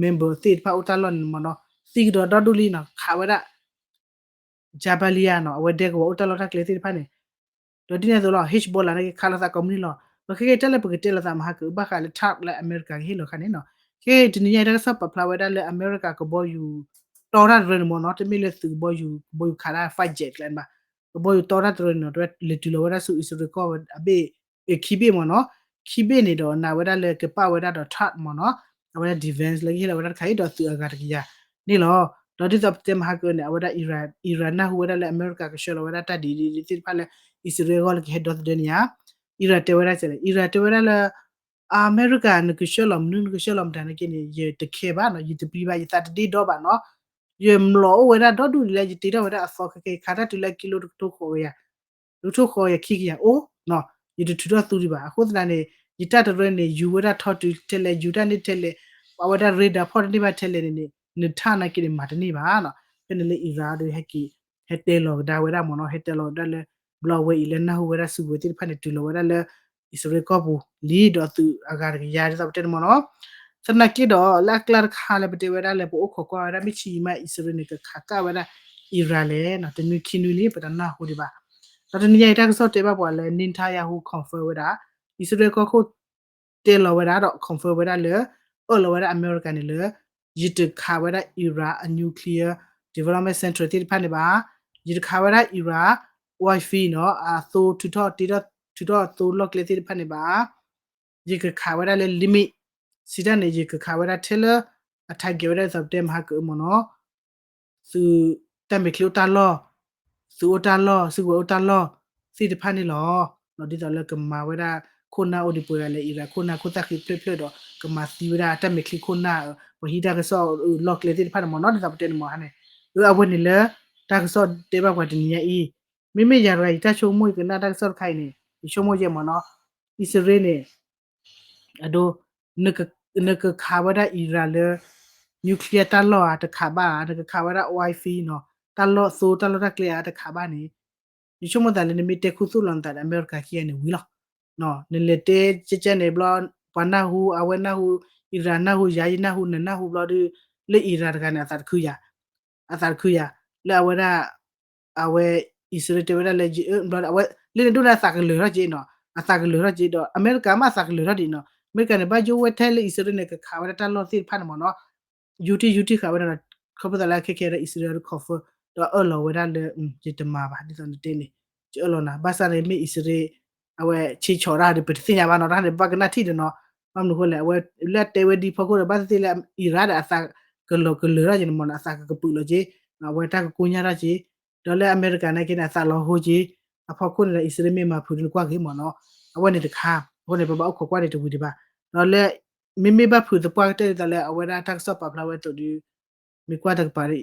member သ့ၣ်တဖၣ်အိၣ်တၢ်လီၢ်န့ၣ်မ့ၢ်နီၤ သံကဒီးဒီဒူၣ်လံနီၤ ခးဝဲဒၣ် Jabalia နီၤ အဝဲဒဲကဝီၤအိၣ်တၢ်လီၢ်တၢ်ကျဲသ့ၣ်တဖၣ်န့ၣ် ဒီးဒ်န့ၣ်အသိးလီၤ Hezbollah န့ၣ်က့ခးလိာ်သးကိးမုၢ်နံၤလီၤ. ဒီးခဲကနံၣ်အံၤတၢ်လၢပကတဲလိာ်သးမဟါကအု ဘၣ်ဃးလၢ Trump လၢအမဲရကၤကဟ့ၣ်လီၤခါန့ၣ်နီၤ ခဲအံၤတနံၤညါအံၤတၢ်ကစီၣ်ပာ်ဖျါဝဲဒၣ်လၢအမဲရကၤကဘီယူၤတီတၢ်တရၢန့ၣ်မ့ၢ်နီၤ တမ့ၢ်လၢသုးကဘီယူၤ ကဘီယူၤခးတၢ် fighter jet ကျဲန့ၣ်ဘၣ် ကဘီယူၤတီတၢ်တရၢန့ၣ်နီၤ တဝဲလဲၤတုၤလီၤဝဲဒၣ်ဆူအံၣ်စရ့လးကီၢ်အဘ့ၣ် ခံဘ့ၣ်မ့ၢ်နီၤ ခံဘ့ၣ်န့ၣ်ဒီးနာ်ဝဲဒၣ်လၢကပာ်ဝဲဒၣ်ဒီး Trump မ့ၢ်နီၤ အဝဲဒၣ် defense လၢကဟ့ၣ်လီၤဝဲဒၣ်တခါအံၤဒီးသုးအဂၤတကယၤန့ၣ်လီၤ. ဒီးဒ်သိးပတဲမဟါကအုန့ၣ် အဝဲဒၣ် Iran Iran နၢ်ဟူဝဲဒၣ်လၢအမဲရကၤကဆှၢလီၤဝဲဒၣ်တၢ်ဒ်ဒ်သ့ၣ်တဖၣ်လၢ အံၣ်စရ့လးအဂီၢ်လၢကဟဲဒီသဒၢန့ၣ်ဧါ Iran တဲဝဲဒၣ်စဲလဲၣ် Iran တဲဝဲဒၣ်လၢ အမဲရကၤနကဆှၢလီၤမနုၤ နကဆှၢလီၤမတၤန့ၣ်က့န့ၣ် ယတခဲဘၣ်နီၤ ယတပျံၤဘၣ် ယသးတဒ့ဒီဘၣ်နီၤ ယမျိာ်အိၣ်ဝဲဒၣ်ဒီဒူၣ်ဒ်လဲၣ် ယတ့ထီၣ်ဝဲဒၣ်အသီခဲကဲ ခးတၢ်တုၤလၢကံလိတကထိဃိးကယၤ တကထိဃိးကယၤခံကယၤအိၣ်နီၤ ယတထုးထီၣ်သူဒံးဘၣ် အဃိသတးန့ၣ် ယတၢ်တရၢန့ၣ် ယူၤဝဲဒၣ်ထီတုၤထဲလဲၣ် ယူၤတၢ်န့ၢ်ထဲလဲၣ် ပာ်ဝဲဒၣ် radar ဖီၣ်တန့ၢ်ဘၣ်ထဲလဲၣ်န့ၣ်န့ၣ် နထၣ်နာ်က့န့ၣ် မၤတန့ၢ်ဘၣ်နီၤ ဖဲန့ၣ်လၢ Iran ဒီးဟဲက့ၤ ဟဲတဲလီၤကဒါဝဲဒၣ်မ့ၢ်နီၤ ဟဲတဲလီၤကဒါလၢ ဘျီဝဲအံၤလၢနၢ်ဟူဝဲဒၣ်စုကဝဲၤသ့ၣ်တဖၣ်န့ၣ် တုၤလီၤဝဲဒၣ်လၢ အံၣ်စရ့လးကီၢ်ပူၤလံ ဒီးသုးအဂၤတကယၤဒ်သိးပတဲန့ၣ်မ့ၢ်နီၤ သနာ်က့ဒီး လၢအကျါတခါလၢပတဲဝဲဒၣ်လၢပအိၣ်ခိးကွၢ်ဝဲဒၣ် မ့ၢ်ဆံးအံၤမး အံၣ်စရ့လးန့ၣ် ကခးကၣ်ဝဲဒၣ် Iran လဲၣ်နီၤ တနွံခံနွံလံ ပတနၢ်ဟူဒံးဘၣ် ဒီးတနံၤညါအံၤတၢ်ကစီၣ်တဲဘၣ်ပှၤလၢ Netanyahu confirm ဝဲဒၣ် အံၣ်စရ့လးကီၢ်ခိၣ် တဲလီၤဝဲဒၣ်ဒီး confirm ဝဲဒၣ်လၢ အၢၣ်လီၤဝဲဒၣ်အမဲရကၤန့ၣ်လၢ ယတခးဝဲဒၣ် Iran အ nuclear development center သ့ၣ်တဖၣ်န့ၣ်ဘၣ် ယတခးဝဲဒၣ် Iran oil field နီၤ အသိထုးထီၣ်တ့ထီၣ်ထုးထီၣ်အသိလီၢ်ကျဲသ့ၣ်တဖၣ်န့ၣ်ဘၣ် ယကခးဝဲဒၣ်လၢ limit စံးတၢ်န့ၣ် ယကခးဝဲဒၣ်ထဲလၢ အ target ဝဲဒၣ်ဒ်သိးပတဲမဟါကအုမ့ၢ်နီၤ သုးတၢ်မဲာ်ချံအိၣ်တၢ်လီၢ် သုးအိၣ်တၢ်လီၢ် စုကဝဲၤအိၣ်တၢ်လီၢ်သ့ၣ်တဖၣ်န့ၣ်လီၤ. ဒ်သိးလၢကမၤဝဲဒၣ်ခိၣ်နၢ်အိၣ်ဒံးပှဲၤဂၤလဲၣ် Iran ခိၣ်နၢ်ခိၣ်သၣ်ဃံဖျၢၣ်ဖျၢၣ်ဒီး ကမၤသံဝဲဒၣ်တၢ်မဲာ်ချံခိၣ်နၢ် ပှၤဟံးတၢ်ကစီၣ်လီၢ်ကျဲသ့ၣ်တဖၣ်န့ၣ်မ့ၢ်နီၤ ဒ်သိးပတဲန့ၣ်မ့ၢ်ဟါန့ၣ် အဝဲန့ၣ်လၢ တၢ်ကစီၣ်တဲဘၣ်ပှၤတနံၤညါအံၤ မ့မ့ၢ်ယၤတဂၤ ယတၢ်ဆိကမိၣ်ယကနၣ်တၢ်ကစီၣ်တခါအံၤန့ၣ် ယဆိကမိၣ်ယဲၢ်မ့ၢ်နီၤ အံၣ်စရ့လးန့ၣ် အဒိ နကခးဝဲဒၣ် Iran လၢ nuclear တၢ်လီၢ်ဧါ တခးဘၣ်ဧါ နကခးဝဲဒၣ် oil field နီၤ တၢ်လီၢ်သိ တၢ်လီၢ်တၢ်ကျဲဧါ တခးဘၣ်န့ၣ် ယဆိကမိၣ်သးလၢနမ့ၢ်တဲခူသူၣ်လီၤနသးဒီး အမဲရကၤခံဂၤန့ၣ်ဝံၤလီၤ. နလဲၤတဲကဲကဲန့ၣ်ဘျီ ပှၤနၢ်ဟူ အဝဲနၢ်ဟူ Iran နၢ်ဟူ ယၤယနၢ်ဟူ နနၢ်ဟူဘျီဒီး လၢ Iran တဂၤန့ၣ် အသးတခုယၤ အသးတခုယၤ လၢအဝဲဒၣ် အဝဲ အံၣ်စရ့လးတဲဝဲဒၣ်လၢ ယအၢ ဘျီ အဝဲ လၢန့ၣ်ဒိၣ်န့ၣ်အသးကလၢၤထီၣ်က့နီၤ အသးကလၢၤထီၣ်က့ဒီး အမဲရကၤမ့ၢ်အသးကလၢၤထီၣ်ဒံးနီၤ အမဲရကၤန့ၣ် ဘၣ်ယိၣ်ဝဲထဲလၢအံၣ်စရ့လးန့ၣ် ကခးဝဲဒၣ်တၢ်လီၢ်သ့ၣ်တဖၣ်န့ၣ်မ့ၢ်နီၤ ယူၤထံယူၤထံခးဝဲဒၣ်နီၤ ခီဖျိသးလၢခဲခဲဒီး အံၣ်စရ့လးဒီး confirm ဒီးအၢၣ်လီၤဝဲဒၣ်လၢ ယတမၤဘၣ် ဒ်သိးနတဲန့ၣ် ယအၢၣ်လီၤနၤ ဘၣ်ဆၣ်န့ၣ်မ့ၢ်အံၣ်စရ့လး အဝဲဆ့ဆီၣ်တၢ်ဒီး ပတသ့ၣ်ညါဘၣ်နီၤ တၢ်န့ၣ် ပဘၣ်ကနၣ်ထံၣ်ဒီးနီၤ ဘၣ်မနုၤအဃိလဲၣ် အဝဲလၢအတဲဝဲဒ်ဖီခိၣ်ဒီး ဘၣ်သ့ၣ်သ့ၣ်လၢ Iran ဒီးအသးကလီၤကလၢၤထီၣ်က့န့ၣ်မ့ၢ်နီၤ အသးကကပုာ်လီၤက့ အဝဲတၢ်ကကိညၢ်ထီၣ်က့ ဒီးလၢအမဲရကၤနာ်က့န့ၣ် အသးလီၤဟိက့ အဖီခိၣ်န့ၣ်ဒီး အံၣ်စရ့လးမ့ၢ်မၤဖုးဒ်နကွၢ်ဂ့ၤမ့ၢ်နီၤ အဝဲန့ၣ်တခါ အဃိန့ၣ် ပဘၣ်အိၣ်ခိးကွၢ်န့ၣ်တဝံၤဒံးဘၣ် ဒီးလၢ မ့မ့ၢ်ဘၣ်ဖုးသပှၢ်ကတၢၢ်ဒ်သိးလၢ အဝဲဒၣ်တၢ်ကစီၣ်ပာ်ဖျါဝဲအသိးဒီး မ့ၢ်ကွၢ်တကပၤ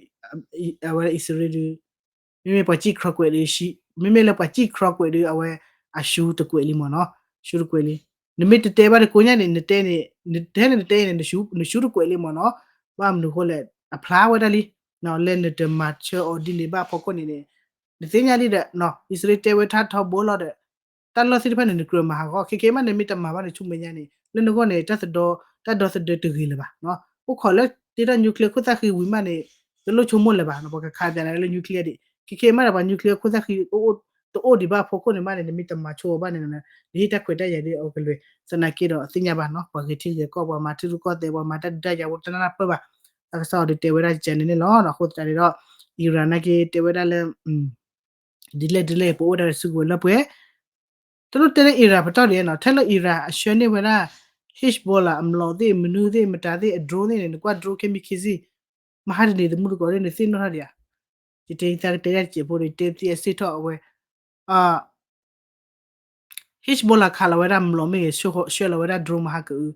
အဝဲဒၣ်အံၣ်စရ့လးဒီး မ့မ့ၢ်ပှၤစံၣ်ခြိးကွဲးဒီး မ့မ့ၢ်လၢပှၤစံၣ်ခြိးကွဲးဒီး အဝဲအရှုံးတကွဲးလံမ့ၢ်နီၤ ရှုံးတကွဲးလံ နမ့ၢ်တတဲဘၣ်တကိညၢ်န့ၣ် နတဲန့ၣ် နတဲန့ၣ် နတဲန့ၣ် နရှုံးတကွဲးလံမ့ၢ်နီၤ ဘၣ်မနုၤအဃိလဲၣ် အဖျါဝဲဒၣ်လံ လၢနတမၤဆၢအီၤဒ်န့ၣ်ဘၣ်အဖီခိၣ်န့ၣ်န့ၣ် နသ့ၣ်ညါလံဒီး အံၣ်စရ့လးတဲဝဲထါထီဘိလီၤဒီး တၢ်လီၢ်သ့ၣ်တဖၣ်န့ၣ် နကြၢးမၤဟးဂီၤ ခဲခဲမး နမ့ၢ်တမၤဘၣ်န့ၣ် ဆူမဲာ်ညါန့ၣ် လၢနဂီၢ်န့ၣ် တၢ်သဒီ တၢ်ဒီသဒၢတဂ့ၤလၢၤဘၣ် အိၣ်ခိးလၢတ့ထီၣ် nuclear ခိၣ်သၣ်ဃံဝံၤမးန့ၣ် တလိၣ်ဆိကမိၣ်လၢၤဘၣ် ပှၤကခးပၠးနၤလၢ nuclear ဒံး ခဲခဲမးဒီး ပှၤ nuclear ခိၣ်သၣ်ဃံ တအိၣ်ဒံးဘၣ်အဖီခိၣ်န့ၣ်မးန့ၣ် နမ့ၢ်တမၤဆိအီၤဘၣ်န့ၣ် နဟ့ၣ်တၢ်ခွဲးတၢ်ယာ်ဒီးအီၤကလွဲၢ် သနာ်က့ဒီးသ့ၣ်ညါဘၣ်နီၤ ပှၤဂဲၤထံဂဲၤကီၢ် ပှၤမၤထံရူၢ်ကီၢ်သဲး ပှၤမၤတၢ်ဒုးတၢ်ယၤဝဲ တနၢ်နၢ်ပၢၢ်ဘၣ် တၢ်ကစီၣ်အီၤဒုးတဲဝဲဒၣ်ကန့ၣ်န့ၣ်လီၤ အဃိသတးန့ၣ်ဒီး Iran နာ်က့တဲဝဲဒၣ်လၢ ဒ်လဲၣ်ဒ်လဲၣ် ပအိၣ်ဒၣ်လၢစုကဝဲၤလၢပှဲၤ တလိၣ်တဲလၢ Iran ပတီၢ်ဒံးနီၤ ထဲလၢ Iran အဆှၢန့ၢ်ဝဲဒၣ် Hezbollah အမျိာ်သ့ၣ် မနုၤသ့ၣ် မတၤသ့ၣ် အ drone သ့ၣ်န့ၣ် နကွၢ် drone ခဲမံၤခံဆံ မဟါတနံၤ သမူတကိးသ့ၣ်န့ၣ် သ့ၣ်နီၣ်ထီၣ်ဒံးဧါ ယတဲယသးကတဲယၤတစဲးဖိဒီး တဲသ့အစ့ၣ်ထီၣ်အဝဲ Hezbollah ခးလီၤဝဲဒၣ်မျိာ်မ့ၢ်ဂ့ၤ ဆှၢလီၤဝဲဒၣ် drone မဟါကအု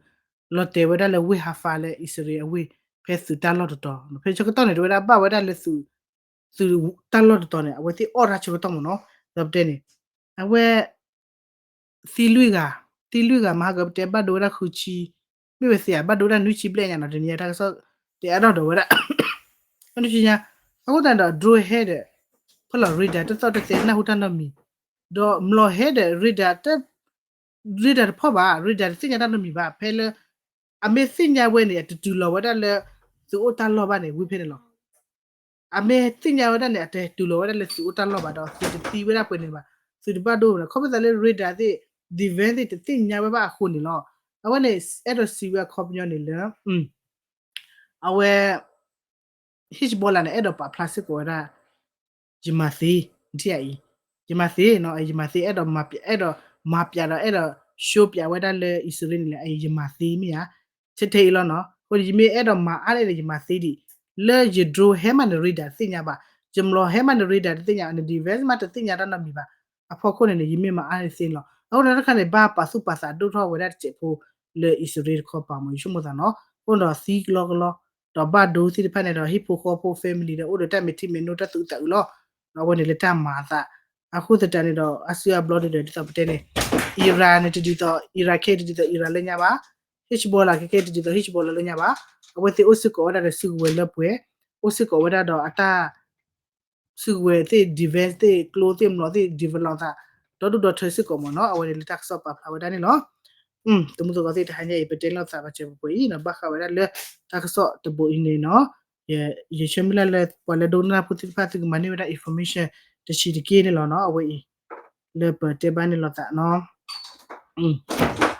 လီၤတဲာ်ဝဲဒၣ်လၢဝ့ၢ်ဟးဖးလၢအံၣ်စရ့လးအဝ့ၢ် ဖဲသုးတၢ်လီၢ်တတီၤ ဖဲဆၢကတီၢ်န့ၣ် တဲဝဲဒၣ်ဘၣ်ဝဲဒၣ်လၢသုး သုးတၢ်လီၢ်တတီၤန့ၣ် အဝဲသ့ၣ်အီၣ်တၢ်ဆၢကတီၢ်မ့ၢ်နီၤ ဒီးပတဲန့ၣ် အဝဲ သံလွံၢ်ဂၤ သံလွံၢ်ဂၤမဟါကပတဲဘၣ်ဒိဝဲဒၣ်ဃုဆံ မ့ၢ်ဝဲသ့ဧါ ဘၣ်ဒိဝဲဒၣ်နွံဆံဘျဲၣ်ညါနီၤ တနံၤညါတၢ်ကစီၣ်တဲအါထီၣ်ဒီးဝဲဒၣ် နွံဆံညါ အဃိသတးဒီး drone ဟဲဒီး ဖဲလီၤ radar တသီၣ်တသဲနၢ်ဟူတၢ်နီတမံၤ ဒီးမျိာ်ဟဲဒီး radar တ radar တဖီၣ်ဘၣ် radar တသ့ၣ်ညါတၢ်နီတမံၤဘၣ် ဖဲလၢ အမ့ၢ်သ့ၣ်ညါဝဲန့ၣ် အတတုၤလီၤဝဲဒၣ်လၢ သုးအိၣ်တၢ်လီၢ်ဘၣ်န့ၣ် ဝံၤဖဲန့ၣ်လီၤ အမ့ၢ်သ့ၣ်ညါဝဲဒၣ်န့ၣ် အတတူၢ်လိာ်ဝဲဒၣ်လၢသုးအိၣ်တၢ်လီၢ်ဘၣ်ဒီး သုတသံဝဲဒၣ်ပှဲၤန့ၣ်ဘၣ်, သုတဘၣ်ဒိဝဲန့ၣ် ခီဖျိသးလၢ radar သ့ၣ် defense သ့ၣ်တသ့ၣ်ညါဝဲဘၣ်အဃိန့ၣ်လီၤ. အဝဲန့ၣ် အဲၣ်ဒိးစံးဝဲအခီပညီန့ၣ်လၢ အဝဲ Hezbollah န့ၣ် အဲၣ်ဒိးပာ်ဖျါစ့ၢ်ကီးဝဲဒၣ် ယမၤသ့, နထံၣ်ဧါအံၤ, ယမၤသ့နီၤ, ယမၤသ့ အဲၣ်ဒိးမၤပျး, အဲၣ်ဒိးမၤပျးဒီး အဲၣ်ဒိး show ပျးဝဲဒၣ်လၢအံၣ်စရ့လးန့ၣ်လၢ အံၤယမၤသ့မ့ၢ်ဧါ, ထဲထဲအံၤလီၤနီၤ. အဃိန့ၣ် ယမ့ၢ်အဲၣ်ဒိးမၤအါန့ၣ် ယမၤသ့ဒံး, လၢယ drone ဟဲမးန့ၣ် radar တသ့ၣ်ညါဘၣ်, ယမျိာ်ဟဲမးန့ၣ် radar တသ့ၣ်ညါ, န defense မးတသ့ၣ်ညါတၢ်နီတမံၤဘၣ်. အဖီခိၣ်န့ၣ်န့ၣ် ယမ့ၢ်မၤအါန့ၣ်သ့လီၤ. အဃိန့ၣ်တခါန့ၣ် ဘၣ်ပာ်သူၣ်ပာ်သးဒိၣ်ထီၣ်ဝဲဒၣ်တစဲးဖိ လၢအံၣ်စရ့လးတခီပၤမ့ၢ် ယဆိကမိၣ်သးနီၤ, အဃိဒီးသံကလီကလီ, ဒီးဘၣ်ဒိသ့ၣ်တဖၣ်န့ၣ်ဒီး ဟံၣ်ဖိဃီဖိ family ဒီးအိၣ်ဒီးတၢ်မဲာ်ထံမဲာ်နိတၢ်သူၣ်အုးသးအုးလီၤ. အဝဲန့ၣ်လၢတၢ်မၤအသး, အဃိသတးန့ၣ်ဒီး အါစုအါဘျီဒီး ဒ်သိးပတဲန့ၣ် Iran န့ၣ်တဒ်သိး Iran ခဲအံၤတဒ်သိး Iran လၢညါဘၣ်, Hezbollah ခဲခဲအံၤတဒ်သိး Hezbollah လၢညါဘၣ်, အဝဲသ့ၣ်အိၣ်စ့ၢ်ကီးဝဲဒၣ်ဒီးစုကဝဲၤလၢပှဲၤ, အိၣ်စ့ၢ်ကီးဝဲဒၣ်ဒီးအတၢ် စုကဝဲၤသ့ၣ် defense သ့ၣ် ကျိသ့ၣ် မျိာ်သ့ၣ် develop သး ဒီဒူၣ်ဒီထၢစ့ၢ်ကီးမ့ၢ်နီၤ, အဝဲန့ၣ်လၢတၢ်ကစီၣ်ပာ်ဖျါဝဲဒၣ်န့ၣ်လီၤ. တမူသကိးသ့ၣ် တဟါညါအံၤ ပတဲလိာ်သးဘၣ်စဲးပှဲၤအံၤနီၤ, ဘၣ်ဃးဝဲဒၣ်လၢတၢ်ကစီၣ်တဘိအံၤန့ၣ်နီၤ, ယဆၢမုၢ်လၢ်လၢပှၤလၢဒိကနၣ်ဖိသ့ၣ်တဖၣ် သုကမၤန့ၢ်ဝဲဒၣ် information တဆံးတက့ၢ်န့ၣ်လီၤနီၤ, အဝဲအံၤ လၢပတဲဘၣ်န့ၣ်လိာ်သးနီၤ.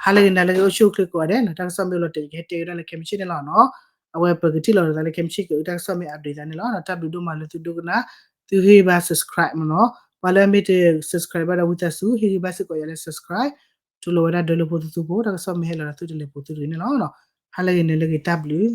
ဟါလၢဂ့ၤ နၤလၢဂ့ၤ အိၣ်ဆူၣ်အိၣ်ချ့ကိးဂၤဒဲးနီၤ, တၢ်ကစီၣ်မ့ၢ်အိၣ်လီၤတဲာ် ယကဟဲတဲဝဲဒၣ်လၢခဲမုၢ်ဆ့ၣ်န့ၣ်လီၤနီၤ. အဝဲပကထံၣ်လိာ်သးလၢခဲမုၢ်ဆ့ၣ်က တၢ်ကစီၣ်မ့ၢ် update သးန့ၣ်လီၤ. တၢ်ဘျုးဒိၣ်မးလၢသုဒိကနၣ်, သုဟ့ၣ်ဂံၢ်ဘါ subscribe မ့ၢ်နီၤ, ပှၤလၢအမ့ၢ်တ subscribe ဘၣ်ဒီးဝံသးစူၤ ဟ့ၣ်ဂံၢ်ဘါစ့ၢ်ကီးယၤလၢ subscribe, တူၢ်လိာ်ဝဲဒၣ်ဒၢလၢဖိသုသုဖိ, တၢ်ကစီၣ်မ့ၢ်ဟဲလီၤဒီး သုတလဲၤပိာ်သုတဂ့ၤန့ၣ်လီၤ. ဟါလၢဂ့ၤ နၤလၢဂ့ၤ တၢ်ဘျုး